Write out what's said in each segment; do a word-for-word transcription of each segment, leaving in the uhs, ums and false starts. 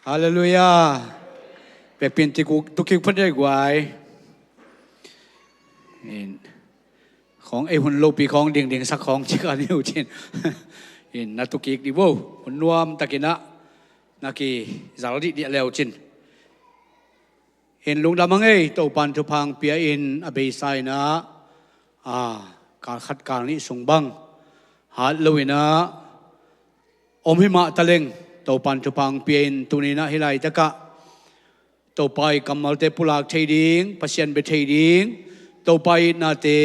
Halleluiah. Pekpin tukik phan dei guai. Khawng ei hun lopi khawng dingding sak khawng cik a niu cin. Na tukik di bo hun nuam takinah na ki zal dih diah leu cin. Lungdam a ngei Topan thupha hong pia in a beisa inah kal khat kal nih sung bang hat lo inah om hi mah taleng Topan thupha hong pia in tuni inah hih laitakah Topa i kammalte pulak thei ding, Pasian bia thei ding, Topa i itnate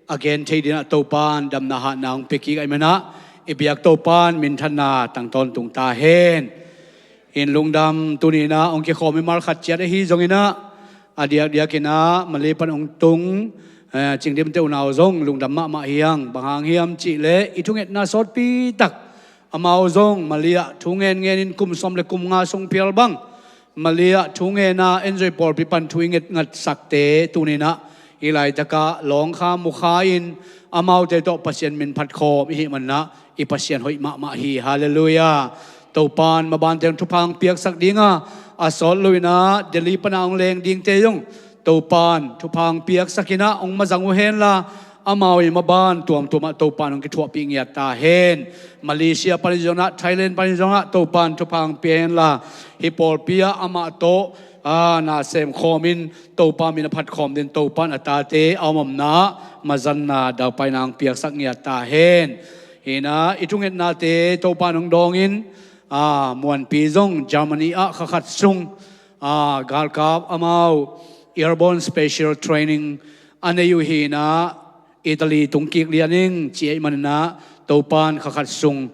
a gen thei dingah Topan damna hatna hong pia kik ahih manah i biak Topan minthanna tang tawntung ta hen. Lungdam tuni inah hong kikhawm i mal khat ciat ahi zonginah a diakdiak inah Mali pan hong tung Cingdimte unau zong lungdam mahmah hi hang. Bang hang hiam cihleh i thungetna sawtpi tak amau zong Mali ah thu ngen ngenin kum sawm le kum nga sung phial bang Mali ah thu ngen a enjoy pawlpi pan thu i ngetngatsakte tuni inah hih laitakah lawngkha mukha in amaute tawh Pasian min phatkhawm i hih manah i Pasian hoih mahmah hi. Halleluiah. Topan mabante hong thupha hong piaksak dinga a sawt lo inah Delhi pana hong leng dingte zong Topan thupha hong piaksak inah hong mazang uh henla amau i maban tuamtuamah Topan hong kithuahpih ngiat ta hen. Malaysia panin zongah, Thailand panin zongah Topan thupha hong pia henla hih pawlpi ah amah tawh na semkhawmin Topa min a phatkhawm din Topan a tate a om omna mazanna daupaina hong piaksak ngiat ta hen. Hinah i thungetnate Topan hong dawngin muanpi zong Germany ah kha khat sung galkap amau airborne special training a nei uh hinah Italy tungkik lianing ci ahih maninah Topan kha khat sung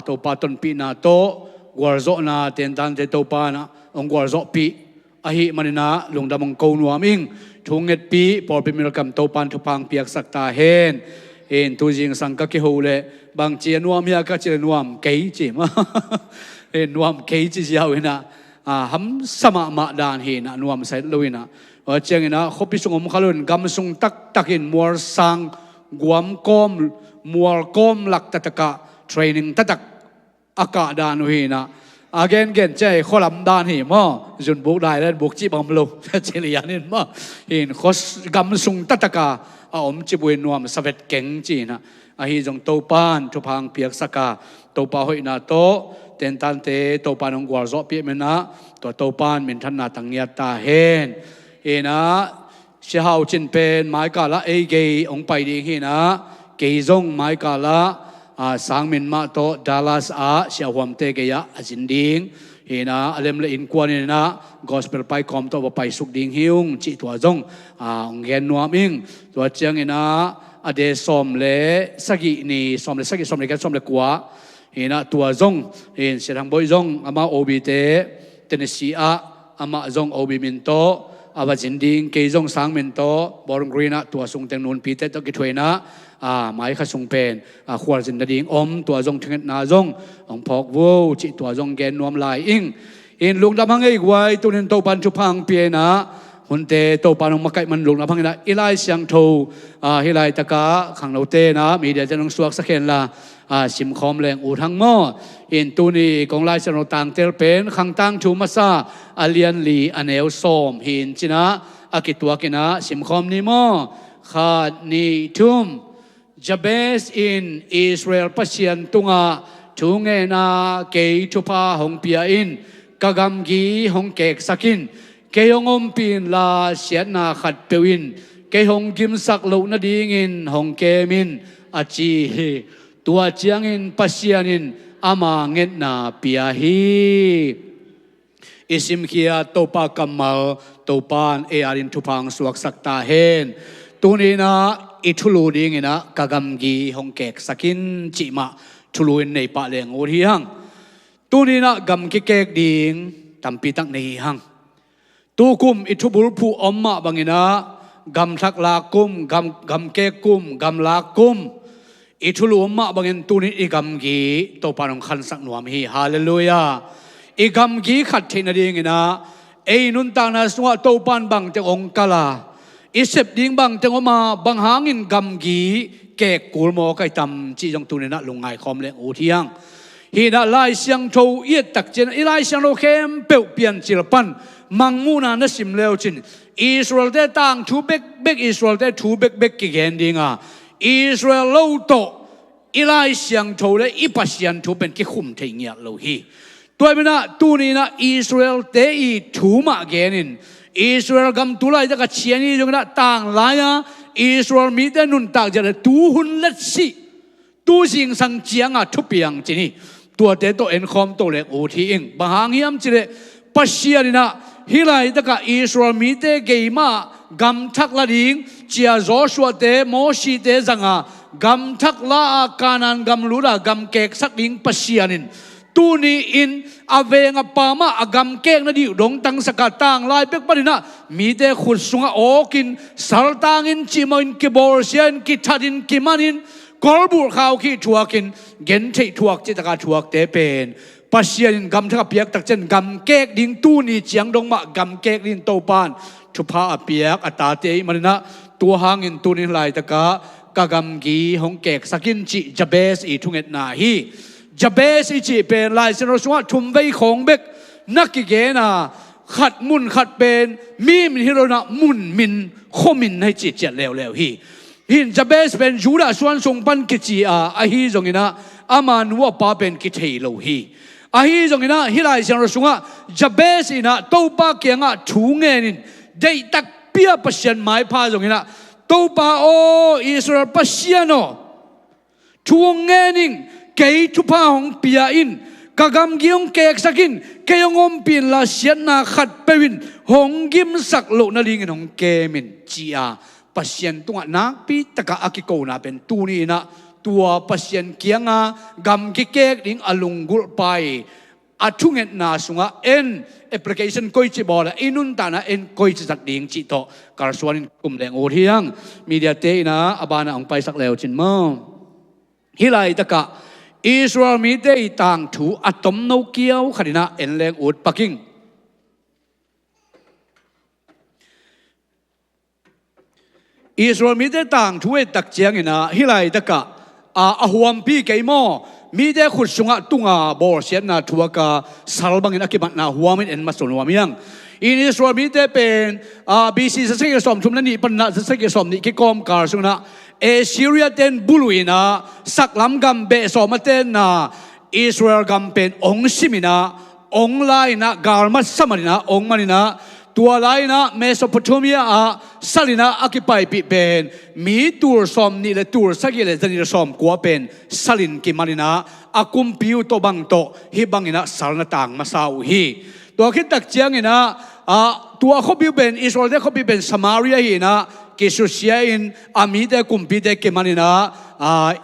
Topa tonpihna tawh gualzawhna tentante Topan hong gualzawhpih ahih maninah lungdam hong ko nuam ing. Thu ngetpih pawlpi milkam Topan thupha hong piaksak ta hen. Tuzing sang ka kiho leh bangci a nuam hia ka ci leh nuam kei ci mah. Nuam kei ci ziau inah hamsa mahmah dan hinah nuamsa het lo inah. Tua cianginah khuapi sung om khalun gam sung taktakin mualsang guam kawm mual kawm lak taktakah training taktak a kah dan uh hinah a gengen ciah khualam dan hi maw, zunbuk dailen buk cih bang om lo ci lianin maw. Hin khua gam sung taktaka a om cih buin nuamsa vet keng ci hinah. Ahi zong Topan thupha hong piaksaka Topa hoihna tawh tentante Topan hong gualzawhpih menah tua Topan minthanna tang ngiat ta hen. Hinah Sia Hau Cin pen maikalah ei gei hong pai ding hinah kei zong maikalah sangmin mah tawh Dallas ah siahuamte gei-ah a zin ding hinah a lem le innkuan inah gospel paikawm tawh va paisuk ding hi ung cih tua zong hong gen nuam ing. Tua cianginah a de sawm le sagih ni, sawm le sagih, sawm le giat, sawm le kua hinah tua zong hin Sia Thang Boih zong amah O B te Tennessee ah amah zong O B min tawh a va zin ding, kei zong sangmin tawh Bowling Green ah tua sungteng nunpite tawh kithuainah maikha sung pen khualzin nading om, tua zong thungetna zong hong phawk vo cih tua zong gen nuam lai ing. Hin lungdam hang ei guai, tunin Topan thupha hong pia inah hunte Topan hong makaih man lungdam hang inah i Lai Siangtho hih laitakah khangnote inah media ten hong suaksak henla simkhawm leng ut hang maw. Hin tuni kong Lai Siangtho tangtel pen Khang Tangthu masa a lianli a neu sawm hin cinah a kituak inah simkhawm ni maw. Khat, nih, thum. Jabez in Israel Pasian tungah thu ngen a, kei thupha hong pia in, ka gamgi hong keksak in, kei hong ompih inla siatna khatpeuh in kei hong gimsak loh nadingin hong kem in, a ci hi. Tua ciangin Pasian in ama ngetna pia hi. I simkhiat Topa kammal Topan ei adin thupha hong suaksak ta hen. Tuninah i thulu dinginah ka gamgi hong keksak in cih mah thulu in nei pah leng ut hi hang. Tuninah gam kikek ding tampi tak nei hi hang. Tukum i thubulphuh om mah banginah gamthlak lak kum, gam, gamkek kum, gamlak kum i thulu om mah bangin tunin i gamgi Topan hong khansak nuam hi. Halleluiah. I gamgi khat theih nadinginah ei nuntakna sungah Topan bangteng hong kal a, i sep ding bangteng om a, bang hangin gamgi kek kul maw ka hi tam cih zong tuninah lungngai khawm leng ut hi hang. Hi inah Lai Siangtho i et tak ciang i Lai Siangtho khempeuh Piancil pan Mangmuhna na sim le uh cin Israel-te tangthu bekbek, Israel-te thu bekbek kigen ding a, Israel lo tawh i Lai Siangtho le i Pasian thu pen kikhum thei ngiat lo hi. Tua hi inah tuni inah Israel-te i thu mah genin Israel gam tu laitak a cian hi zong inah tanglai-a Israel mite nuntak zia le tuhun letsih tu zingsang cianga thupiang cin hi. Tuate tawh enkhawm to leng ut hi ing. Bang hang hiam cih leh Pasian inah hih laitakah Israel mite gei mah gam thak la ding, cia Joshua-te, Mosi-te zanga gam thak la a, Kanaan gam lut a gam keksak ding Pasian in tuni-in a veng a pa mah a gam kekna ding uh dongtangsak a, tanglai pek pan inah mite khut sungah awkin, saltangin, cimawhin, kibawlsia-in, kithatin, kimanin, kolbulh khaukhih thuakin, gentheih thuak cihtak a thuakte pen Pasian in gam thak a piak tak ciang gam kek ding, tuni ciang dong mah gam kek ding Topa in thupha a piak a tate ahih man inah, tua hangin tuni laitakah ka gamgi hong keksak in cih Jabez i thungetna hi. Jabez i cih pen Lai Siangtho sungah thumvei khawng bek na kigen a, khat mun khat pen mi min hi lo inah mun min, khua min na hi cih ciat leuleu hi. Hi in Jabez pen Judah suan sung pan kici a, ahi zong inah ama nu a pa pen kithei lo hi. Ahi zong inah hih Lai Siangtho sungah Jabez inah Topa kiangah thu ngenin, deih takpi a Pasian maipha zong inah, Topa aw, Israel Pasian aw, thu hong ngen ing, kei thupha hong pia in, ka gamgi hong keksak in, kei hong ompih inla siatna khatpeuh in hong gimsak loh nadingin hong kem in, ci-a Pasian tungah nakpi takah a kikona pen tuni inah tua Pasian kianga gam kikek ding a lunggulh pa i a thungetna sungah en application koici bawl a, i nuntakna en koici zat ding cih tawh kalsuanin kum leng ut hi hang. Media-te inah a banah hong paisak le uh cin maw. Hih laitakah Israel mite i tangthu a tomno kiau khat inah en leng ut pak ing. Israel mite tangthu et tak ciang inah hih laitakah a, a huampi kei maw, mite khut sungah tunga bawlsiatna thuak a, sal bangin a kimatna huamin en masa nuam hi hang. In Israel mite pen a, B C zasagih sawmthum le nih pan inah zasagih sawmnih kikawmkal sung inah Assyria-te in buluh inah saklam gam beh sawm a tenna Israel gam pen ong sim inah, ong la inah, galmat sa man inah, ong man inah, tua lai inah Mesopotamia ah sal inah a kipaipih pen mi tul sawmnih le tul sagih le zanih le sawmkua pen salin kiman inah, a kumpi uh tawh bang tawh hih bang inah sal na tang masa uh hi. Tua khit tak ciang inah, a, tua khuapi uh pen, Israel-te khuapi pen Samaria hi inah, kisusia in a mite kumpite kiman inah, a,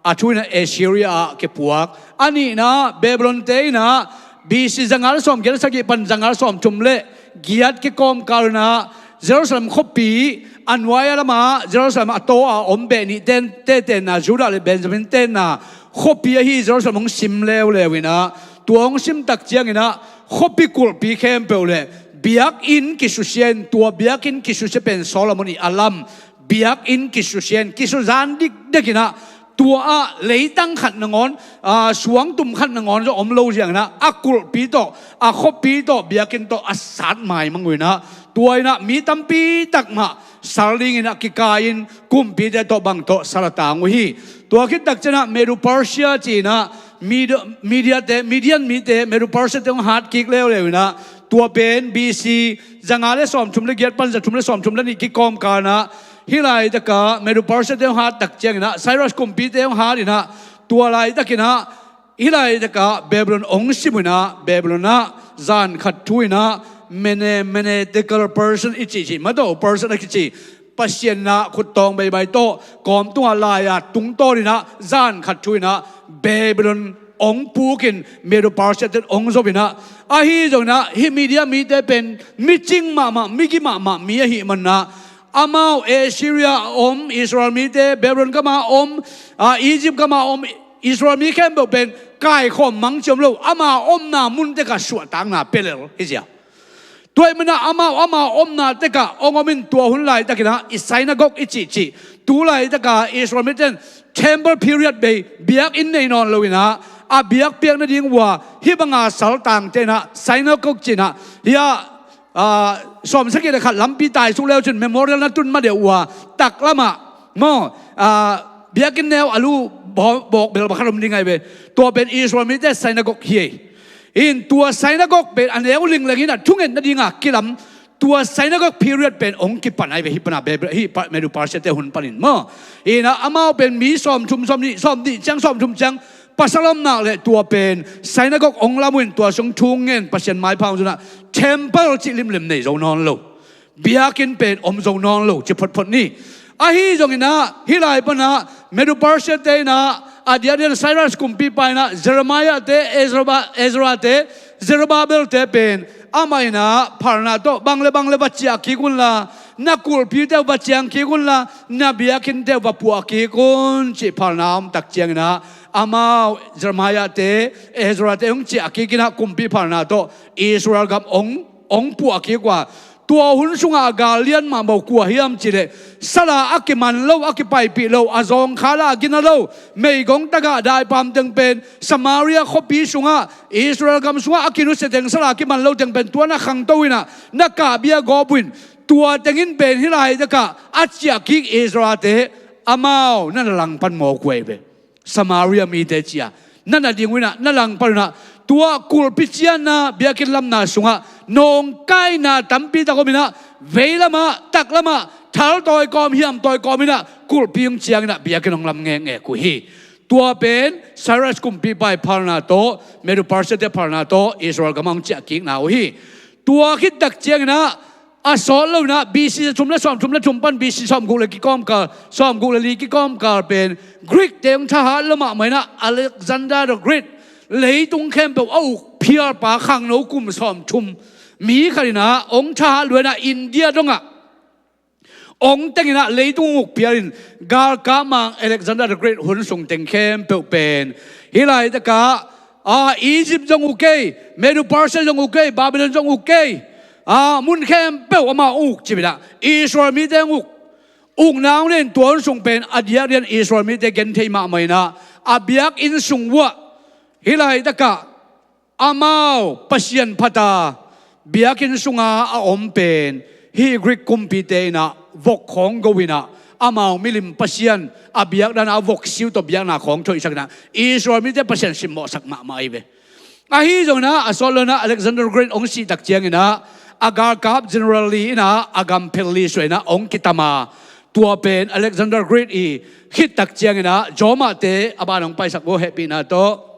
a thu inah Assyria ah kipuak. A nihna Babylon-te inah B C zanga le sawmgiat le sagih pan zanga le sawmthum le giat kikawmkal inah Jerusalem khuapi a nuai-a lamah Jerusalem a taw a om beh nih ten, te tenna, Judah le Benjamin tenna khuapi ahi Jerusalem hong sim leuleu inah, tua hong sim tak ciang inah khuapi kulhpi khempeuh le biakinn kisusia in, tua biakinn kisusia pen Solomon i a lam biakinn kisusia in, kisuzan dikdek inah, tua ah leitang khat nangawn, a, suangtum khat nangawn zong om lo ziang inah, a kulhpi tawh, a khuapi tawh, biakinn tawh a sat maimang uh inah, tua inah mi tampi tak mah sal ding inah kikai in, kumpite tawh bang tawh sal a tang uh hi. Tua khit tak ciang inah Medo Persia ci inah, Medo, Media-te, Median mite, Medo Persia-te hong hat kik leuleu inah, tua pen B C zanga le sawmthum le giat pan zathum le sawmthum le nih kikawmkal inah, hih laitakah Medo Persia-te hong hat tak ciang inah, Cyrus kumpite hong hat inah, tua laitak inah, hih laitakah Babylon hong sim uh inah, Babylon ah zan khat thu inah, Mene, Mene Tekel Persian i cihcih, Medo Persian a kici, Pasian inah khuttawng baibai tawh kawm tungah lai-a tungtawn inah, zan khat thu inah Babylon hong puk in, Medo Persia-te in hong zo inah, ahi zong inah hih Media mite pen micing mahmah, migi mahmah mi ahih man inah, amau Assyria a om Israel mite, Babylon gam a om, a, Egypt gam a om Israel mi khempeuh pen kaikhawm mang ci om lo, ama omna mun tekah suahtakna pia lel hi zia. Tua ahih man inah amau, amau omna tekah hong om in, tua hun laitak inah i synagogue i cihcih, tu laitakah Israel mite in temple period bei, biakinn nei nawn lo inah, a biakpiak nading uh a, hih banga saltangte in ah, synagogue ci-in ah, hih a, ah, sawmsagih le khat lampi taisuk le uh cin memorial na tun ma deuh uh a, taklam ah maw, ah, biakinn neu a lu baw-, bawkbel bang khat om ding ahi ve. Tua pen Israel mite synagogue hi ei. In tua synagogue pen a neu lingleng in ah thunget nading a kilam, tua synagogue period pen hong kipan ahi ve, hih pan a Bab-, hih pa-, Medo-Persia-te hun panin maw. In ah amau pen mi sawmthum, sawmnih, sawmnih ciang, sawmthum ciang pasal om nak leh tua pen synagogue hong lam uh in tua sung thu ngen Pasian maipha hong zon ah, temple cih limlim nei zo nawn lo. Biakinn pen om zo nawn lo ci photphot ni. Ahi zongin ah, hih lai pan ah, Medo-Persia-te in ah, a diakdiak in Cyrus kumpipa in ah, Jeremiah-te, Ezra-, Ezra-te, Zerubbabel-te pen, amah in ah, phalna tawh, bang le bang le va ciah kik un la, na kulhpite uh va ciang kik un la, na biakinnte uh va puah kik un, cih phalna om tak ciangin ah, amau, Jeremiah-te, Ezra-te hong ciah kik in ah, kumpi phalna tawh, Israel gam hong, hong puah kik uh a, tua hun sungah a gal lian mahmah uh kua hiam cih leh, sal a kiman lo, a kipaipih lo, a zawngkhal a gina lo, meigong tagah daipam teng pen, Samaria khuapi sungah, Israel gam sungah a kinusia teng sal a kiman lo teng pen, tua na khangto in ah, na kahbia gawp uh in, tua teng in pen hih laitakah, a ciah kik Israel-te, amau, na na langpan mawk uh ahi ve. Samaria mite ci a, na na ding uh in ah, na langpan uh in ah, tua kulhpi cianna, biakinn lamna sungah, nawngkaina tampi tak om in ah, veilam ah, taklam ah, thaltawi kawm, hiamtawi kawm in ah, kulhpi hong ciang in ah, biakinn hong lam ngekngek uh hi. Tua pen, Cyrus kumpipa ii phalna tawh, Medo-Persia-te phalna tawh, Israel gam ah hong ciah kikna uh hi. Tua khit tak ciangin ah, a sawt lo in ah, B C thum le sawmthum le thum pan B C sawmguk le kikawmkal, sawmguk le li kikawmkal pen, Greek-te hong thahat lo mahmah in ah, Alexander the Great, leitung khempeuh a uk phialpa khangno kum sawmthum, mi khat in ah, hong thahat lua in ah, India dongah hong teng in ah, leitung uk phial in, galkap mang Alexander the Great hun sung teng khempeuh pen, hih laitakah, a, Egypt zong uk ei, Medo-Persia zong uk ei, Babylon zong uk ei, a, mun khempeuh amau hong uk cip in ah, Israel mite hong uk. Ukna hong nei in, tua hun sung pen a diakdiak in Israel mite genthei mahmah in ah, a biakinn sung uah, hih laitakah, amau Pasian phat a, biakinn sunga a om pen, hih Greek kumpite in ah vok khawng go in ah, amau milim pasian, a biakdan a vok siu tawh biakna khawng thoihsak in ah, Israel mite Pasian simmawhsak mahmah ahi ve. Ahi zongin ah, a sawt lo in ah, Alexander Great hong sih tak ciangin ah, a galkap general li in ah, a gam phel li suah in ah hong kitam a, tua pen Alexander Great ii khit tak ciangin ah, Rome-te, a ban hong paisak uh, hehpihna tawh.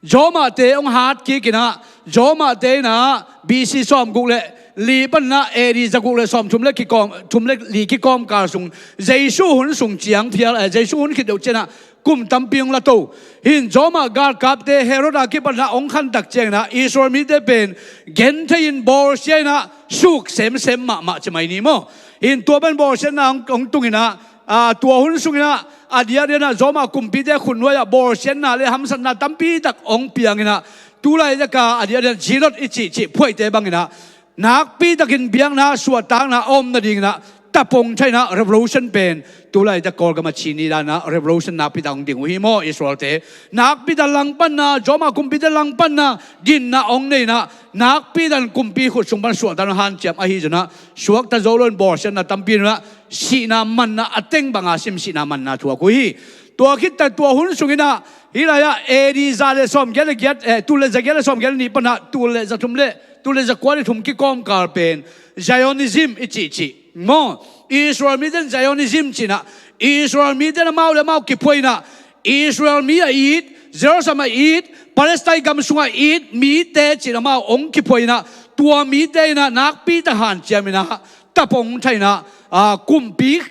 Rome-te hong hat kik in ah, Rome-te in ah, B C sawmguk le li pan in ah, A D zaguk le sawmthum le kikawm, thum le li kikawmkal sung, Jesu hun sung ciang phial, eh, Jesu hun khit deuh ciang ah, kum tampi hong la to. Hih Rome galkapte Herod a kipan in ah hong khan tak ciangin ah, Israel mite pen genthei in bawlsia in ah, suk semsem mahmah ci mai ni maw. Hih tua pen bawlsiatna hong, hong tung in ah, a, tua hun sungin ah, a diakdiak in ah Rome kumpite khutnuai ah bawlsiatna le hamsatna tampi tak hong piang in ah, tu laitak a, a diakdiak in ah Zealot i cihcih phuaite bang in ah, nakpi takin biakna suahtakna a om nading in ah, tapong thei in ah, revolution pen, tu laitak Kawlgam a ci ni dan in ah, revolution nakpi tak hong ding uh hi maw, Israel-te. Nakpi tak langpanna, Rome kumpite langpanna, ginna hong nei in ah, nakpi takin kumpi khut sung pan suahtakna hanciam ahi zongin ah, suakta zo lo in bawlsiatna tampi in ah, sihna manna a teng bang a sim, sihna manna thuak uh hi. Tua khit tak tua hun sungin ah, hih lai ah A D za le sawmgiat le giat, eh, tul le za giat le sawmgiat le nih pan ah, tul le za thum le, tul le za kua le thum kikawmkal pen, Zionism i cihcih maw. Israel mite in Zionism ci in ah, Israel mite in amau le amau kiphuai in ah, Israel mi a it, Jerusalem a it, Palestine gam sung a it mite ci in amau hong kiphuai in ah, tua mite in ah nakpi tak hanciam in ah, tapong thei in ah, a, kumpi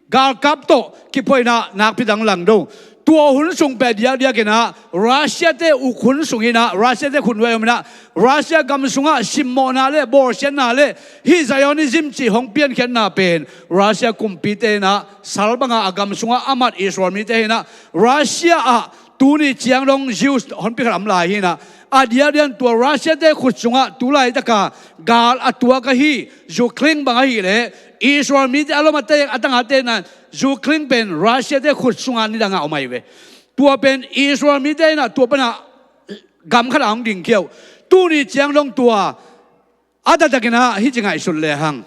galkap tawh kiphuai in ah, nakpi tak hong langdo. Tua hun sung pen a diakdiak in ah, Russia-te uk hun sung in ah, Russia-te khutnuai om in ah, Russia gam sungah simmawhna le bawlsiatna le hih Zionism cih hong piankhiatna pen, Russia kumpite in ah, sal bang a a gam sungah a mat Israel mite hi in ah, Russia ah tuni ciang dong Jews honpi khat a om lai hi in ah, a diakdiak in tua Russia-te khut sungah tu laitak a gal a tuak ahi Ukraine bang ahih leh, Israel mite a lom a teng, a tang a teng in ah, Ukraine pen Russia-te khut sungah nidang a om ahi ve. Tua pen Israel mite in ah tua panah gam khat ah hong dingkhia uh. Tuni ciang dong tua a taktakin ah hih ci ngaihsut lehang,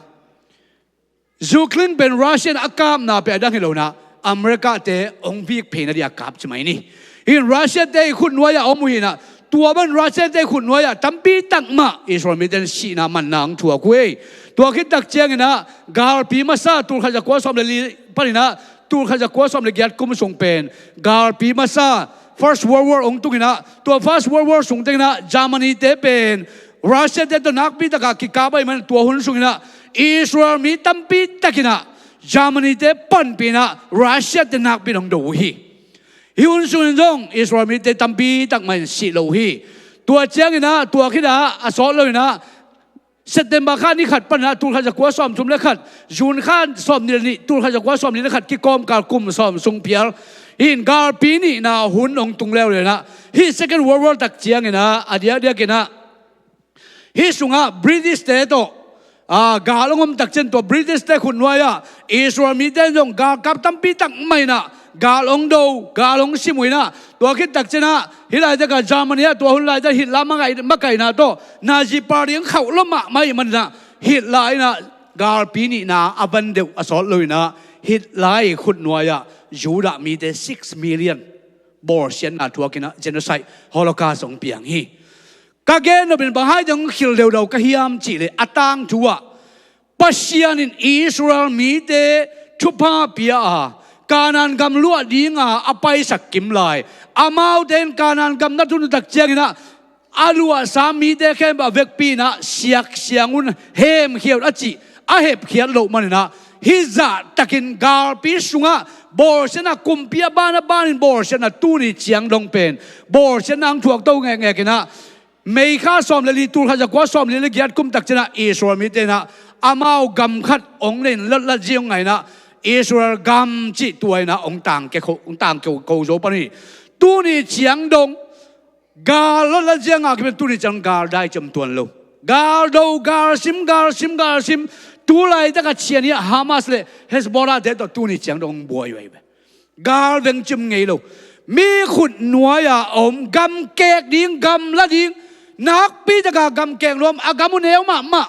Ukraine pen Russia in a kapna pen a dang hi lo in ah America-te hong vik phei nading a kap ci mai ni. Hih in Russia-te i khut nuai-ah om uh hi in ah, tua bang Russia-te i khut nuai-ah tampi tak mah Israel mite in sihna manna hong thuak uh hi. Tua khit tak ciangin ah galpi masa tul khat za kua sawm le li panin ah tul khat za kua sawm le giat kum sung pen galpi masa, First World War hong tung in ah, tua First World War sung teng in ah Germany-te pen Russia-te tawh nakpi takah kikap ahih man tua hun sungin ah Israel mi tampi takin ah Germany-te panpih in ah Russia-te nakpi in hong do uh hi. Hih hun sungin zong Israel mite tampi tak mah in sih lo uh hi. Tua ciangin ah tua khit ah a sawt lo in ah September kha ni khat panin ah tul khat za kua sawm thum le khat, June kha sawm nih le nih tul khat za kua sawm nih le khat kikawmkal kum sawm sung phial in galpi nihna hun hong tung leuleu in ah, hih Second World War tak ciangin ah a diakdiakin ah hih sungah British-te tawh, aa, gal hong om tak ciang tua British-te khut nuai-ah Israel mite in zong galkap tampi tak mah in ah gal hong do, gal hong sim uh in ah, tua khit tak ciang ah hih laitak ah Germany ah tua hun laitak Hitler makaihna tawh Nazi Party hong khauh lua mahmah ahih man in ah Hitler in ah galpi nihna a van deuh a sawt lo in ah Hitler i khut nuai-ah Judah mite six million bawlsiatna thuak in ah genocide, Holocaust hong piang hi. Ka gen nop in bang hai ding hong khil deudau ka hiam cih leh a tangthu ah Pasian in Israel mite thupha pia a, Kanaan gam luah dinga a paisak kim lai, amaute in Kanaan gam na tun uh tak ciangin ah a luahsa mite khempeuh a vekpi in ah siaksiang un, hemkhia un a cih a hepkhiat loh man in ah hih zah takin galpi sungah bawlsiatna, kumpi a ban a banin bawlsiatna tuni ciang dong pen bawlsiatna hong thuak to ngekngek in ah May kha sawm le li tul khat za kua sawm li le giat kum tak ciang ah Israel mite in ah amau gam khat hong neih latlat zia hong ngah in ah Israel gam cih tua in ah hong tangke kho, hong tangke ko zo pan hi. Tuni ciang dong gal latlat zia ngah kipen tuni ciang gal dai ciam tuan lo. Gal do, gal sim, gal sim, gal sim. Tu laitak a cian hi ah Hamas le Hezbollah-te tawh tuni ciang dong buai uh ahi ve. Gal veng cim ngei lo. Mi khut nuai-a om, gam kek ding, gam la ding, nakpi taka gam kek nuam, a gam uh neu mahmah.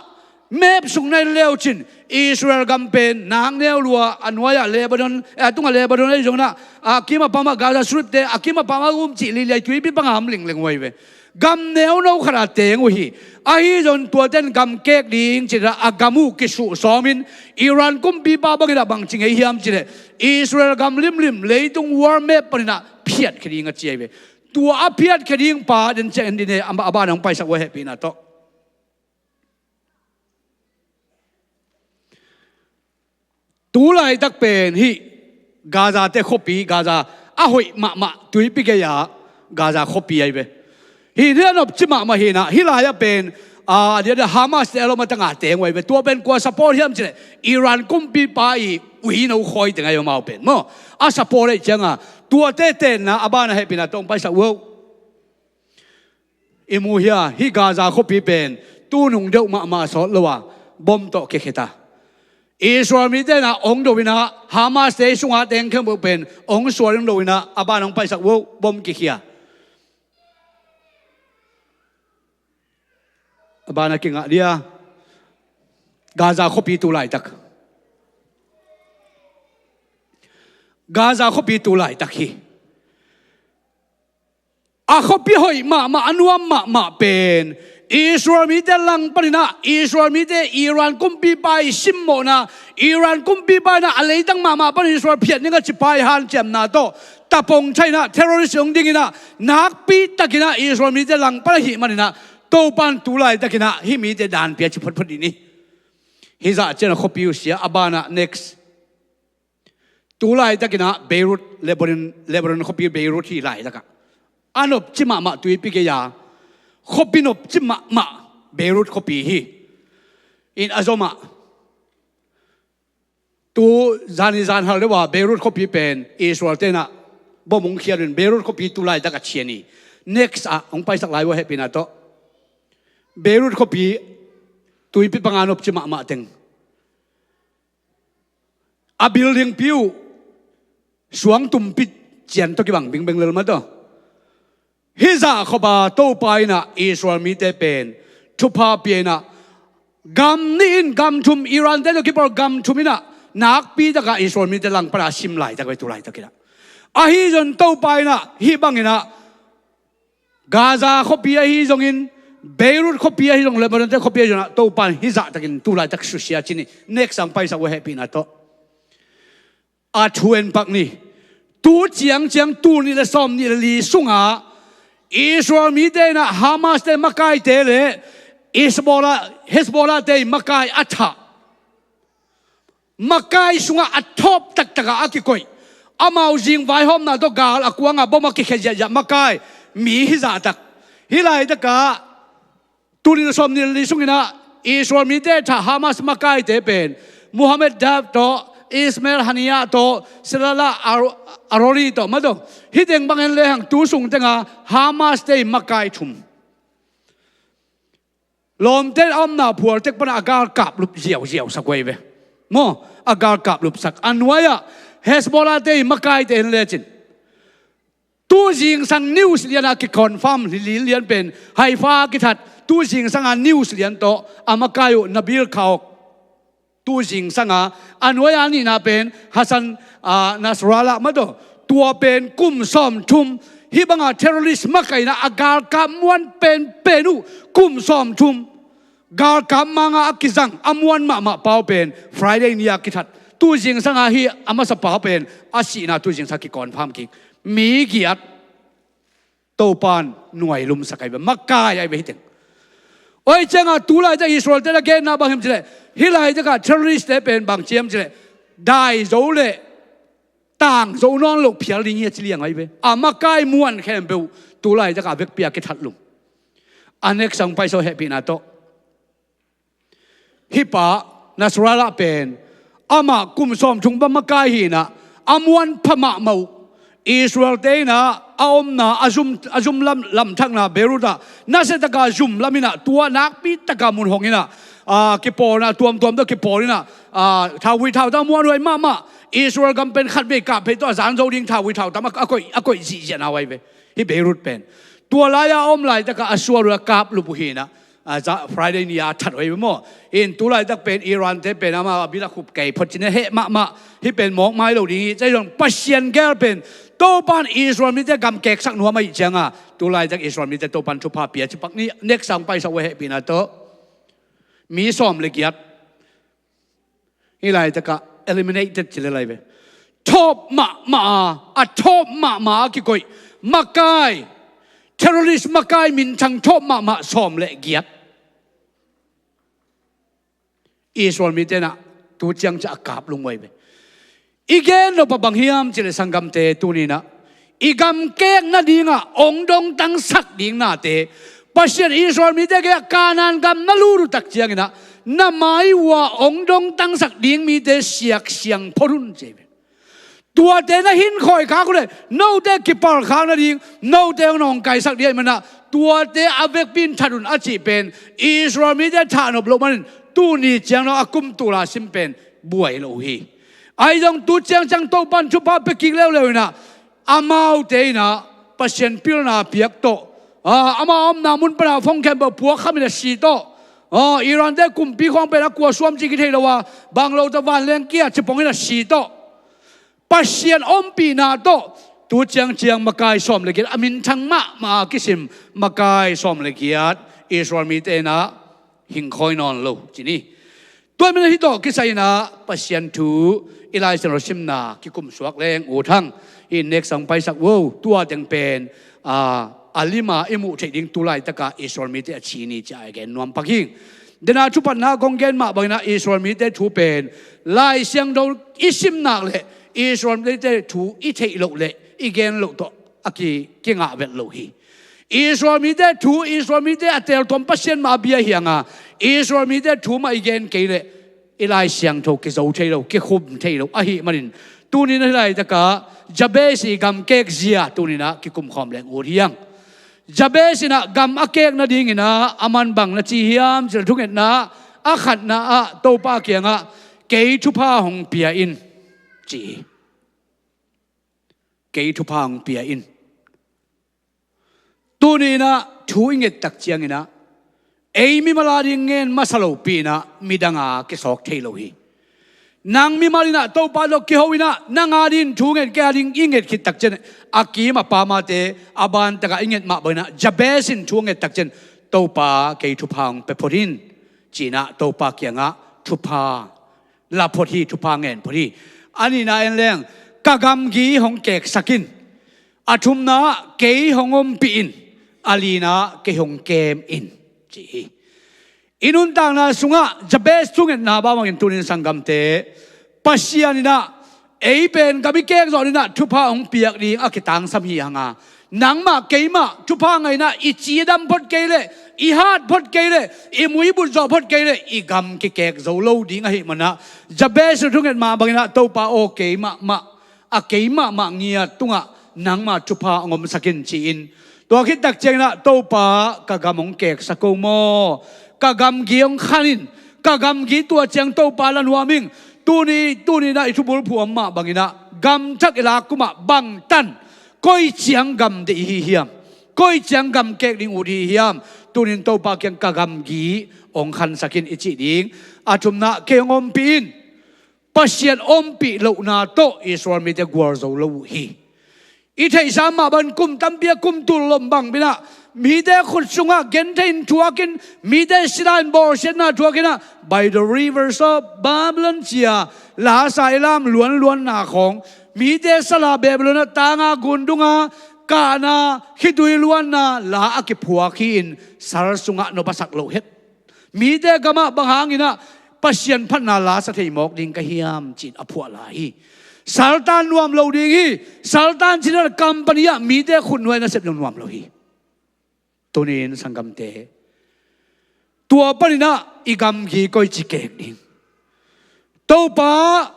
Map sung na en leu cin Israel gam pen nak neu lua, a nuai-ah Lebanon, eh, a tungah Lebanon ahi zongin ah, a kim a pamah Gaza Strip-te, a kim a pamah um cih liliai tuipi panga om lingleng uh ahi ve. Gam neuno khat a teng uh hi. Ahi zong tuate in gam kek ding ci-in ah a gam uh kisuh sawmin Iran kumpipa bangin ah bang ci ngei hiam cih leh Israel gam limlim leitung world map panin ah phiatkhia ding a ci ahi ve. Tua a phiatkhia ding pa den ciang en dih ni, a ban hong paisak uh a hehpihna tawh. Tu laitak pen hih Gaza-te khuapi, Gaza a hoih mahmah tuipi gei-a Gaza khuapi ahi ve. Hih ni a nopci mahmah hi-in ah, hih lai-ah pen, a, a diakdiak Hamas-te a lom a tangah teng uh ahi ve. Tua pen kua support hiam cih leh Iran kumpipa i uino khawi teng ahi amau pen maw. A support ahih ciangin tuate tenna a ban a hehpihna tawh hong paisak uh. I mu hia, hih Gaza khuapi pen tu nung deuh mahmah sawt lo a bom tawh kikhia ta. Israel mite in ah hong do in ah Hamas-te sungah teng khempeuh pen hong sual in do in ah a ban hong paisak uh, bom kikhia. A ban a kingah dia. Gaza khuapi tu laitak. Gaza khuapi tu laitak hi. A khuapi hoih mahmah, a nuam mahmah pen Israel mite lang panin ah, Israel mite Iran kumpipa i simmawhna, Iran kumpipa in ah a leitang mahmah pan Israel phiat ding a cipa i hanciamna tawh tapong thah in ah, terrorist hong ding in ah, nakpi takin ah Israel mite lang pan ahih manin ah, Topan tu laitakin ah hih mite dan pia ci photphot dih ni. Hih zah ciang a khuapi uh sia, a ban ah next. Tu laitakin ah Beirut, Lebanon, Lebanon khuapi Beirut hi laitak ah. A nopci mahmah tuipi gei-a khuapi nopci mahmah Beirut khuapi hi. In a zom ah tu zani zan hal deuh a Beirut khuapi pen Israel-te in ah bom hong khiat in Beirut khuapi tu laitak a cian hi. Next ah hong paisak lai uh a hehpihna tawh. Beirut khuapi tuipi panga nopci mahmah teng. A building pi uh suang tumpi cian tawh kibang bingbeng lel mah tawh. Hih zah khop a Topa in ah Israel mite pen thupha pia in ah, gam nih in gam thum, Iran te tawh kipawl gam thum in ah, nakpi tak a Israel mite langpan a sim laitak ve, tu laitak in ah. Ahi zong Topa in ah hih bang in ah Gaza khuapi ahi zongin, Beirut khuapi ahi zong, Lebanon te khuapi ahi zong ah, Topa in hih zah takin tu laitak susia ci ni. Next sang paisak uh, hehpihna tawh. A thu en pak ni. Tu ciangciang tul nih le sawmnih le li sungah Israel mite in ah Hamas te makaite le Hezbollah, Hezbollah te makai a thah makai sungah a thawp taktak a a kikoih, amau zing vaihawmna tawh gal a kuang a bom a kikhia ziahziah makai mi hih zah tak. Hih laitak ah tul nih le sawmnih le li sungin ah Israel mite thah Hamas makaite pen Mohammed Deif tawh, Ismail Haniyeh tawh, Salah Ar-, Arori tawh mah tawh. Hih teng bang en lehang tu sung teng a Hamas te makai thum, lawmte a omna phual tek pan a galkap lup ziauziau sak uh hi ve. Maw, a galkap lup sak. A nuai ah Hezbollah te makaite en lecin, tu zingsang news lian a kiconfirm hi, li lian pen Haifa kithat, tu zingsang a news lian tawh a makai uh Nabil Kaouk. Tu zingsang a, a nuai a nihna pen Hassan, ah, Nasrallah mah tawh. Tua pen kum sawmthum, hih bang a terrorist makaihna a galkap muan penpen uh kum sawmthum galkap mang a a kizang a muan mahmah pa uh pen Friday ni a kithat. Tu zingsang a hih a masa pa uh pen a sihna tu zingsang kiconfirm kik. Mi giat. Topa'n nuai lumsak ahi ve, makai ahi ve hih teng. Oi ciangah tu laitak Israel te na genna bang hiam cileh, hih laitakah terrorist te pen bang ci hiam cileh, dai zo le tang zo nawn loh phial ding hi a ci liang ahi ve. A makai muan khempeuh tu laitakah vekpi a kithat lum. A next sang paisak uh, hehpihna tawh. Hih pa Nasrallah pen amah kum sawmthum bang makai hi in ah, a muan pha mahmah uh. Israel te in ah a omna, a zum, a zum lam, lamthakna Beirut ah nasiatak a zum lam in ah, tua nakpi tak a mun hong in ah, ah, kipawlna tuamtuam tawh kipawl in ah, ah, thauhuih thautam a muanhuai mahmah. Israel gam pen khatvei kah phei tawh a zan zo ding thauhuih thautam a, a koih, a koih zihziahna uh ahi ve hih Beirut pen. Tua lai-a a om laitakah a sual uh a kap lup uh hi in ah, a, za, Friday ni a that uh ahi ve maw. In tu laitak pen Iran te pen amah a bil a khup kei phot ci-in a heh mahmah. Hih pen mawkmai lo ding hi. Cai zong Pasian gel pen Topa'n Israel mite gam keksak nuam ahih ciangah tu laitak Israel mite Topa'n thupha pia ci pak ni. Next sang paisak uh, hehpihna tawh. Mi sawm le giat. Hih laitakah eliminated ci le lai ve. Thawp mahmah a, a thawp mahmah a kikoih makai, terrorist makai minthang thawp mahmah sawm le giat. Israel mite in ah tu ciang ciah a kap lum uh ahi ve. I gen nop a bang hiam cileh sanggamte, tuni in ah i gam kek nadingah hong dongtangsak ding nate, Pasian Israel mite kiangah Kanaan gam na lut uh tak ciangin ah na mai uh a hong dongtangsak ding mite siaksiang phot un ci hi ve. Tuate na hinkhawi khak uh leh note kipal khak nading, note hong nawngkaisak ding ahih manin ah tuate a vekpi in that un a cih pen Israel mite thahnop loh manin tuni ciang dong a kum tul a sim pen buai lo uh hi. Ahi zong tu ciangciang Topa'n thupha pia kik leuleu in ah, amaute in ah Pasian pilna piak tawh, a, ama omna mun pan a phone khempeuh puak kham in a si tawh, a, Iran te kumpi khawng pen a kua suam cih kithei lo a, bang lo tawh vanleng kia cipong in a si tawh, Pasian ompihna tawh tu ciangciang makai sawm le giat, a minthang mahmah a kisim makai sawm le giat Israel mite in ah hingkhawi nawn lo ci ni. Tua manin hih tawh kisai in ah Pasian thu i Lai Siangtho simna kikum suak leng ut hang. Hih next sang paisak un. Tua teng pen, a, a lim a i muh theih ding tu laitak a Israel mite a thi ni ci-a i gen nuam pak hi. Dena thupatna kong gen mah bangin ah Israel mite thu pen Lai Siangtho i sim nak leh Israel mite thu i theih loh leh i gen loh tawh a ki, kingah vet lo hi. Israel mite thu, Israel mite a teeltuam Pasian mah a bia hi hang a, Israel mite thu mah i gen kei leh i Lai Siangtho kizo thei lo, kikhum thei lo ahih manin, tuni in ah hih laitak a Jabez i gam kek zia tuni in ah kikum khawm leng ut hi hang. Jabez in ah gam a kek nadingin ah aman bang na ci hiam cih leh, thungetna a khatna ah Topa kiangah kei thupha hong pia in ci hi. Kei thupha hong pia in. Tuni inah thu i nget tak cianginah ei mimal a ding ngen masa lopi inah midang a kisawk thei lo hi. Nang mimal inah Topa tawh kiho inah nang a ding thu nget, kei a ding i nget khit tak cian a kim a pamate a ban takah i nget mah banginah Jabez in thu nget tak cian Topa kei thupha hong pe phot in ci inah Topa kiangah thupha la phot hi, thupha ngen phot hi. A nihna en leng ka gamgi hong keksak in. A thumna ah kei hong ompih in. A lina ah kei hong kem in ci hi. I nuntakna sungah Jabez thungetna bangbangin tunin sanggamte Pasian inah ei pen gam i kek zawh inah thupha hong piak ding a kitangsam hi hanga nangmah keimah thupha ngainah i cidam phot kei leh i hat phot kei leh i muibut zawh phot kei leh i gam kikek zo lo ding ahi manah Jabez thunget mah banginah Topa aw keimah mah a keimah mah ngiat tungah nangmah thupha hong omsak in ci-in tua khit tak cianginah Topa ka gam hong keksak ko maw? Ka gamgi hong khan in. Ka gamgi tua ciang Topa la nuam ing. Tuni tuninah i thubulphuh om mah banginah gamthak i lak kumah bangtan koi ciang gam deih i hi hiam? Koi ciang gam kek ding ut i hi hiam? Tunin Topa kiang ka gamgi hong khansak in i cih ding. A thumna kei hong ompih in. Pasian ompih lohna tawh Israel mite gual zo lo uh hi. I theihsa mah bang kum tampi a kum tul lom bang pinah mite khut sungah genthei in thuakin mite sila in bawlsiatna thuakinah by the rivers of Babylon cia lasa i lam luanluanna khawng mite sala Babylon ah tanga gundunga kahna khitui luanna la a kiphuak hi-in sal sungah nop a sak loh het. Mite gamah bang hanginah Pasian phatna la sa thei mawk ding ka hiam ci-in a phuah lai hi. Saltan nuam lo ding hi. Saltan cinah company ah mite khutnuai nasep nuam lo hi. Tunin sanggamte tua paninah i gamgi koici kek ding? Topa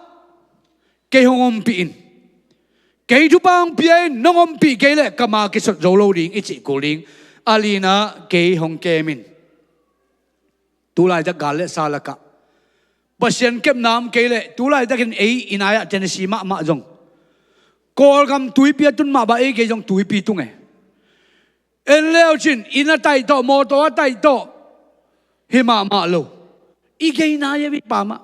kei hong ompih in. Kei thupha hong pia in, nong ompih kei leh ka ma kisot zo lo ding i cih kul ding. A lina kei hong kem in. Tulaitak gal le sa lakah Pasian kepna om kei leh tulaitakin ei i nai-ah Tennessee mahmah zong Kawlgam tuipi a tun mah bah ei kei zong tuipi tung e. En leu cin inn a taih tawh mawtaw a taih tawh hi mahmah lo. I gei nai-a vei pamah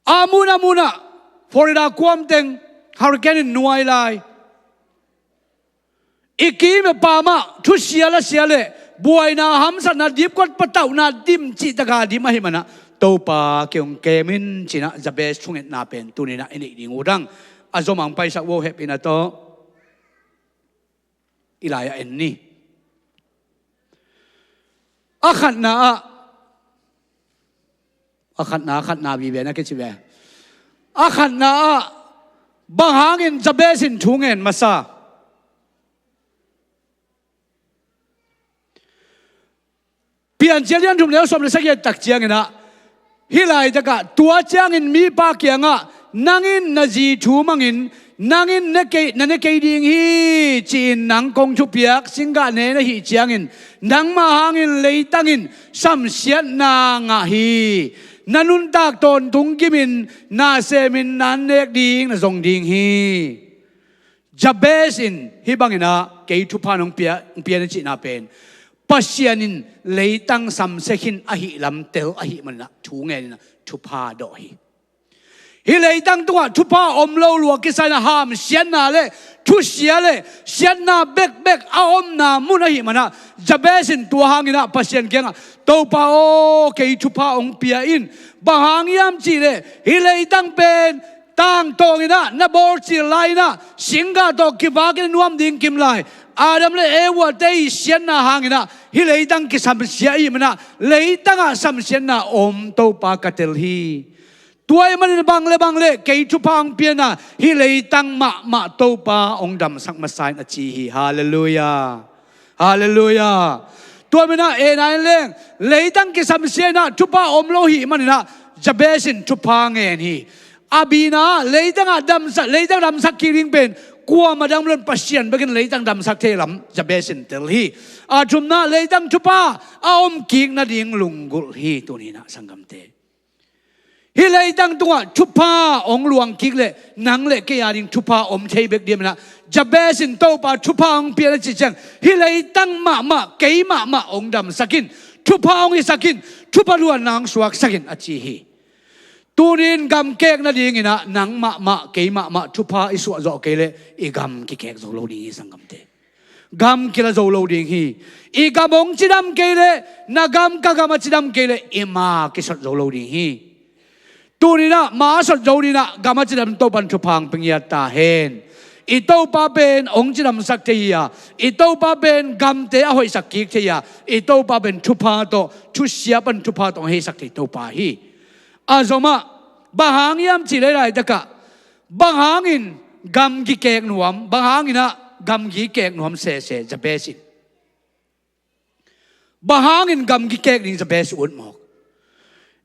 a mun a munah Florida kuamteng hurricane in nuai lai. I kim i pamah thusia lasia le buaina hamsatna dipkuat patauhna dim cihtaka dim ahi manah Topa kei hong kem in cinah Jabez thungetna pen tuninah i neih ding uh dang a zom ang paisak uh hepina tawh i lai-ah en ni. A khatna ah a khatna a khatna vive na kici ve. A khatna ah bang hangin Jabez in thu ngen masa? Piancil lian thum le sawm le sagih tak cianginah hih laitakah tua ciangin mipa kiangah nang in na zi thu mangin nang in na kei, na ne kei ding hi ci-in nang kong thupiak singgah ne na hih ciangin nangmah hangin leitang in samsiatna ngah hi. Na nuntak tawntung gimin na semin na an nek ding na zong ding hi. Jabez in hih banginah kei thupha nong pia, nong pia na cihna pen Pasian in leitang samsia khin ahi lam tel ahi maninah thu ngeninah thupha dawh hi. Hih leitang tungah thupha om lo lua kisa inah hamsiatna le thusia le siatna bekbek a omna mun ahi manah Jabez in tua hanginah Pasian kiangah Topa aw kei thupha hong pia in. Bang hang hiam cihleh hih leitang pen tangtawng inah na bawlcil lai inah singgah tawh kivakin a nuam ding kim lai Adam le Eva te i siatna hanginah hih leitang kisamsia ahi manah leitangah samsiatna om Topa ka tel hi. Tua ahih manin bang le bang le kei thupha hong pia inah hih leitang mahmah Topa hong damsak masa in a ci hi. Halleluiah. Halleluiah. Tua minah ei nai leng leitang kisamsia inah thupha om lo hi maninah Jabez in thupha ngen hi. A bina leitangah damsak, leitang damsak kik ding pen kuamah dang mah lo in Pasian bekin leitang damsak thei lam Jabez in tel hi. A thumna leitang thupha a om kik nading lunggulh hi. Tuninah sanggamte Hih leitang tungah thupha hong luang kik leh nang le kei a ding thupha om thei bek diam inah, Jabez in Topa thupha hong pian a cih ciang, hih leitang mahmah, kei mahmah hong damsak in, thupha hong hisak in, thupha luanna hong suaksak in a ci hi. Tuni in gam kek nading inah nang mahmah, kei mahmah thupha i suah zawh kei leh i gam kikek zo lo ding hi sanggamte. Gam kila zo lo ding hi. I gam hong cidam kei leh, na gam ka gam a cidam kei leh i ma kisot zo lo ding hi. Tuni inah ma a sot zo ding inah gam a cidam Topan thupha hong pia ngiat ta hen. I Topa pen hong cidamsak thei hi a, i Topa pen gamte a hoihsak kik thei a, i Topa pen thupha tawh, thusia pan thupha tawh hong heisak thei Topa hi. A zomah, bang hang hiam cih leh laitakah, bang hangin gam kikek nuam, bang hangin ah gamgi kek nuam sese Jabez in. Bang hangin gamgi kek ding Jabez ut mawk.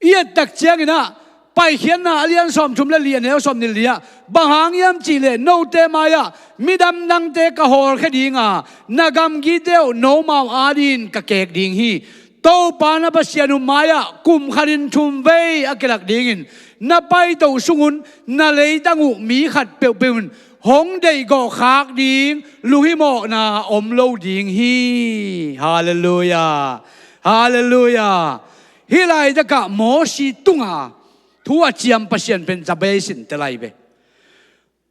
I et tak ciangin ah, Paikhiatna a lian sawmthum le li, a neu sawmnih le li ah, bang hang hiam cih leh note mai-ah midam dangte ka hawlkhia ding a, na gamgite uh nomau adingin ka kek ding hi. Topa na Pasian uh mai-ah kum khatin thum vei a kilak dingin na paito sungun na leitang uh mi khat peuhpeuh in hong deihgawh khak ding lunghimawhna om lo ding hi. Halleluiah. Halleluiah. Hih laitakah Mosi tunga thu a ciam Pasian pen Jabez in tel lai ve.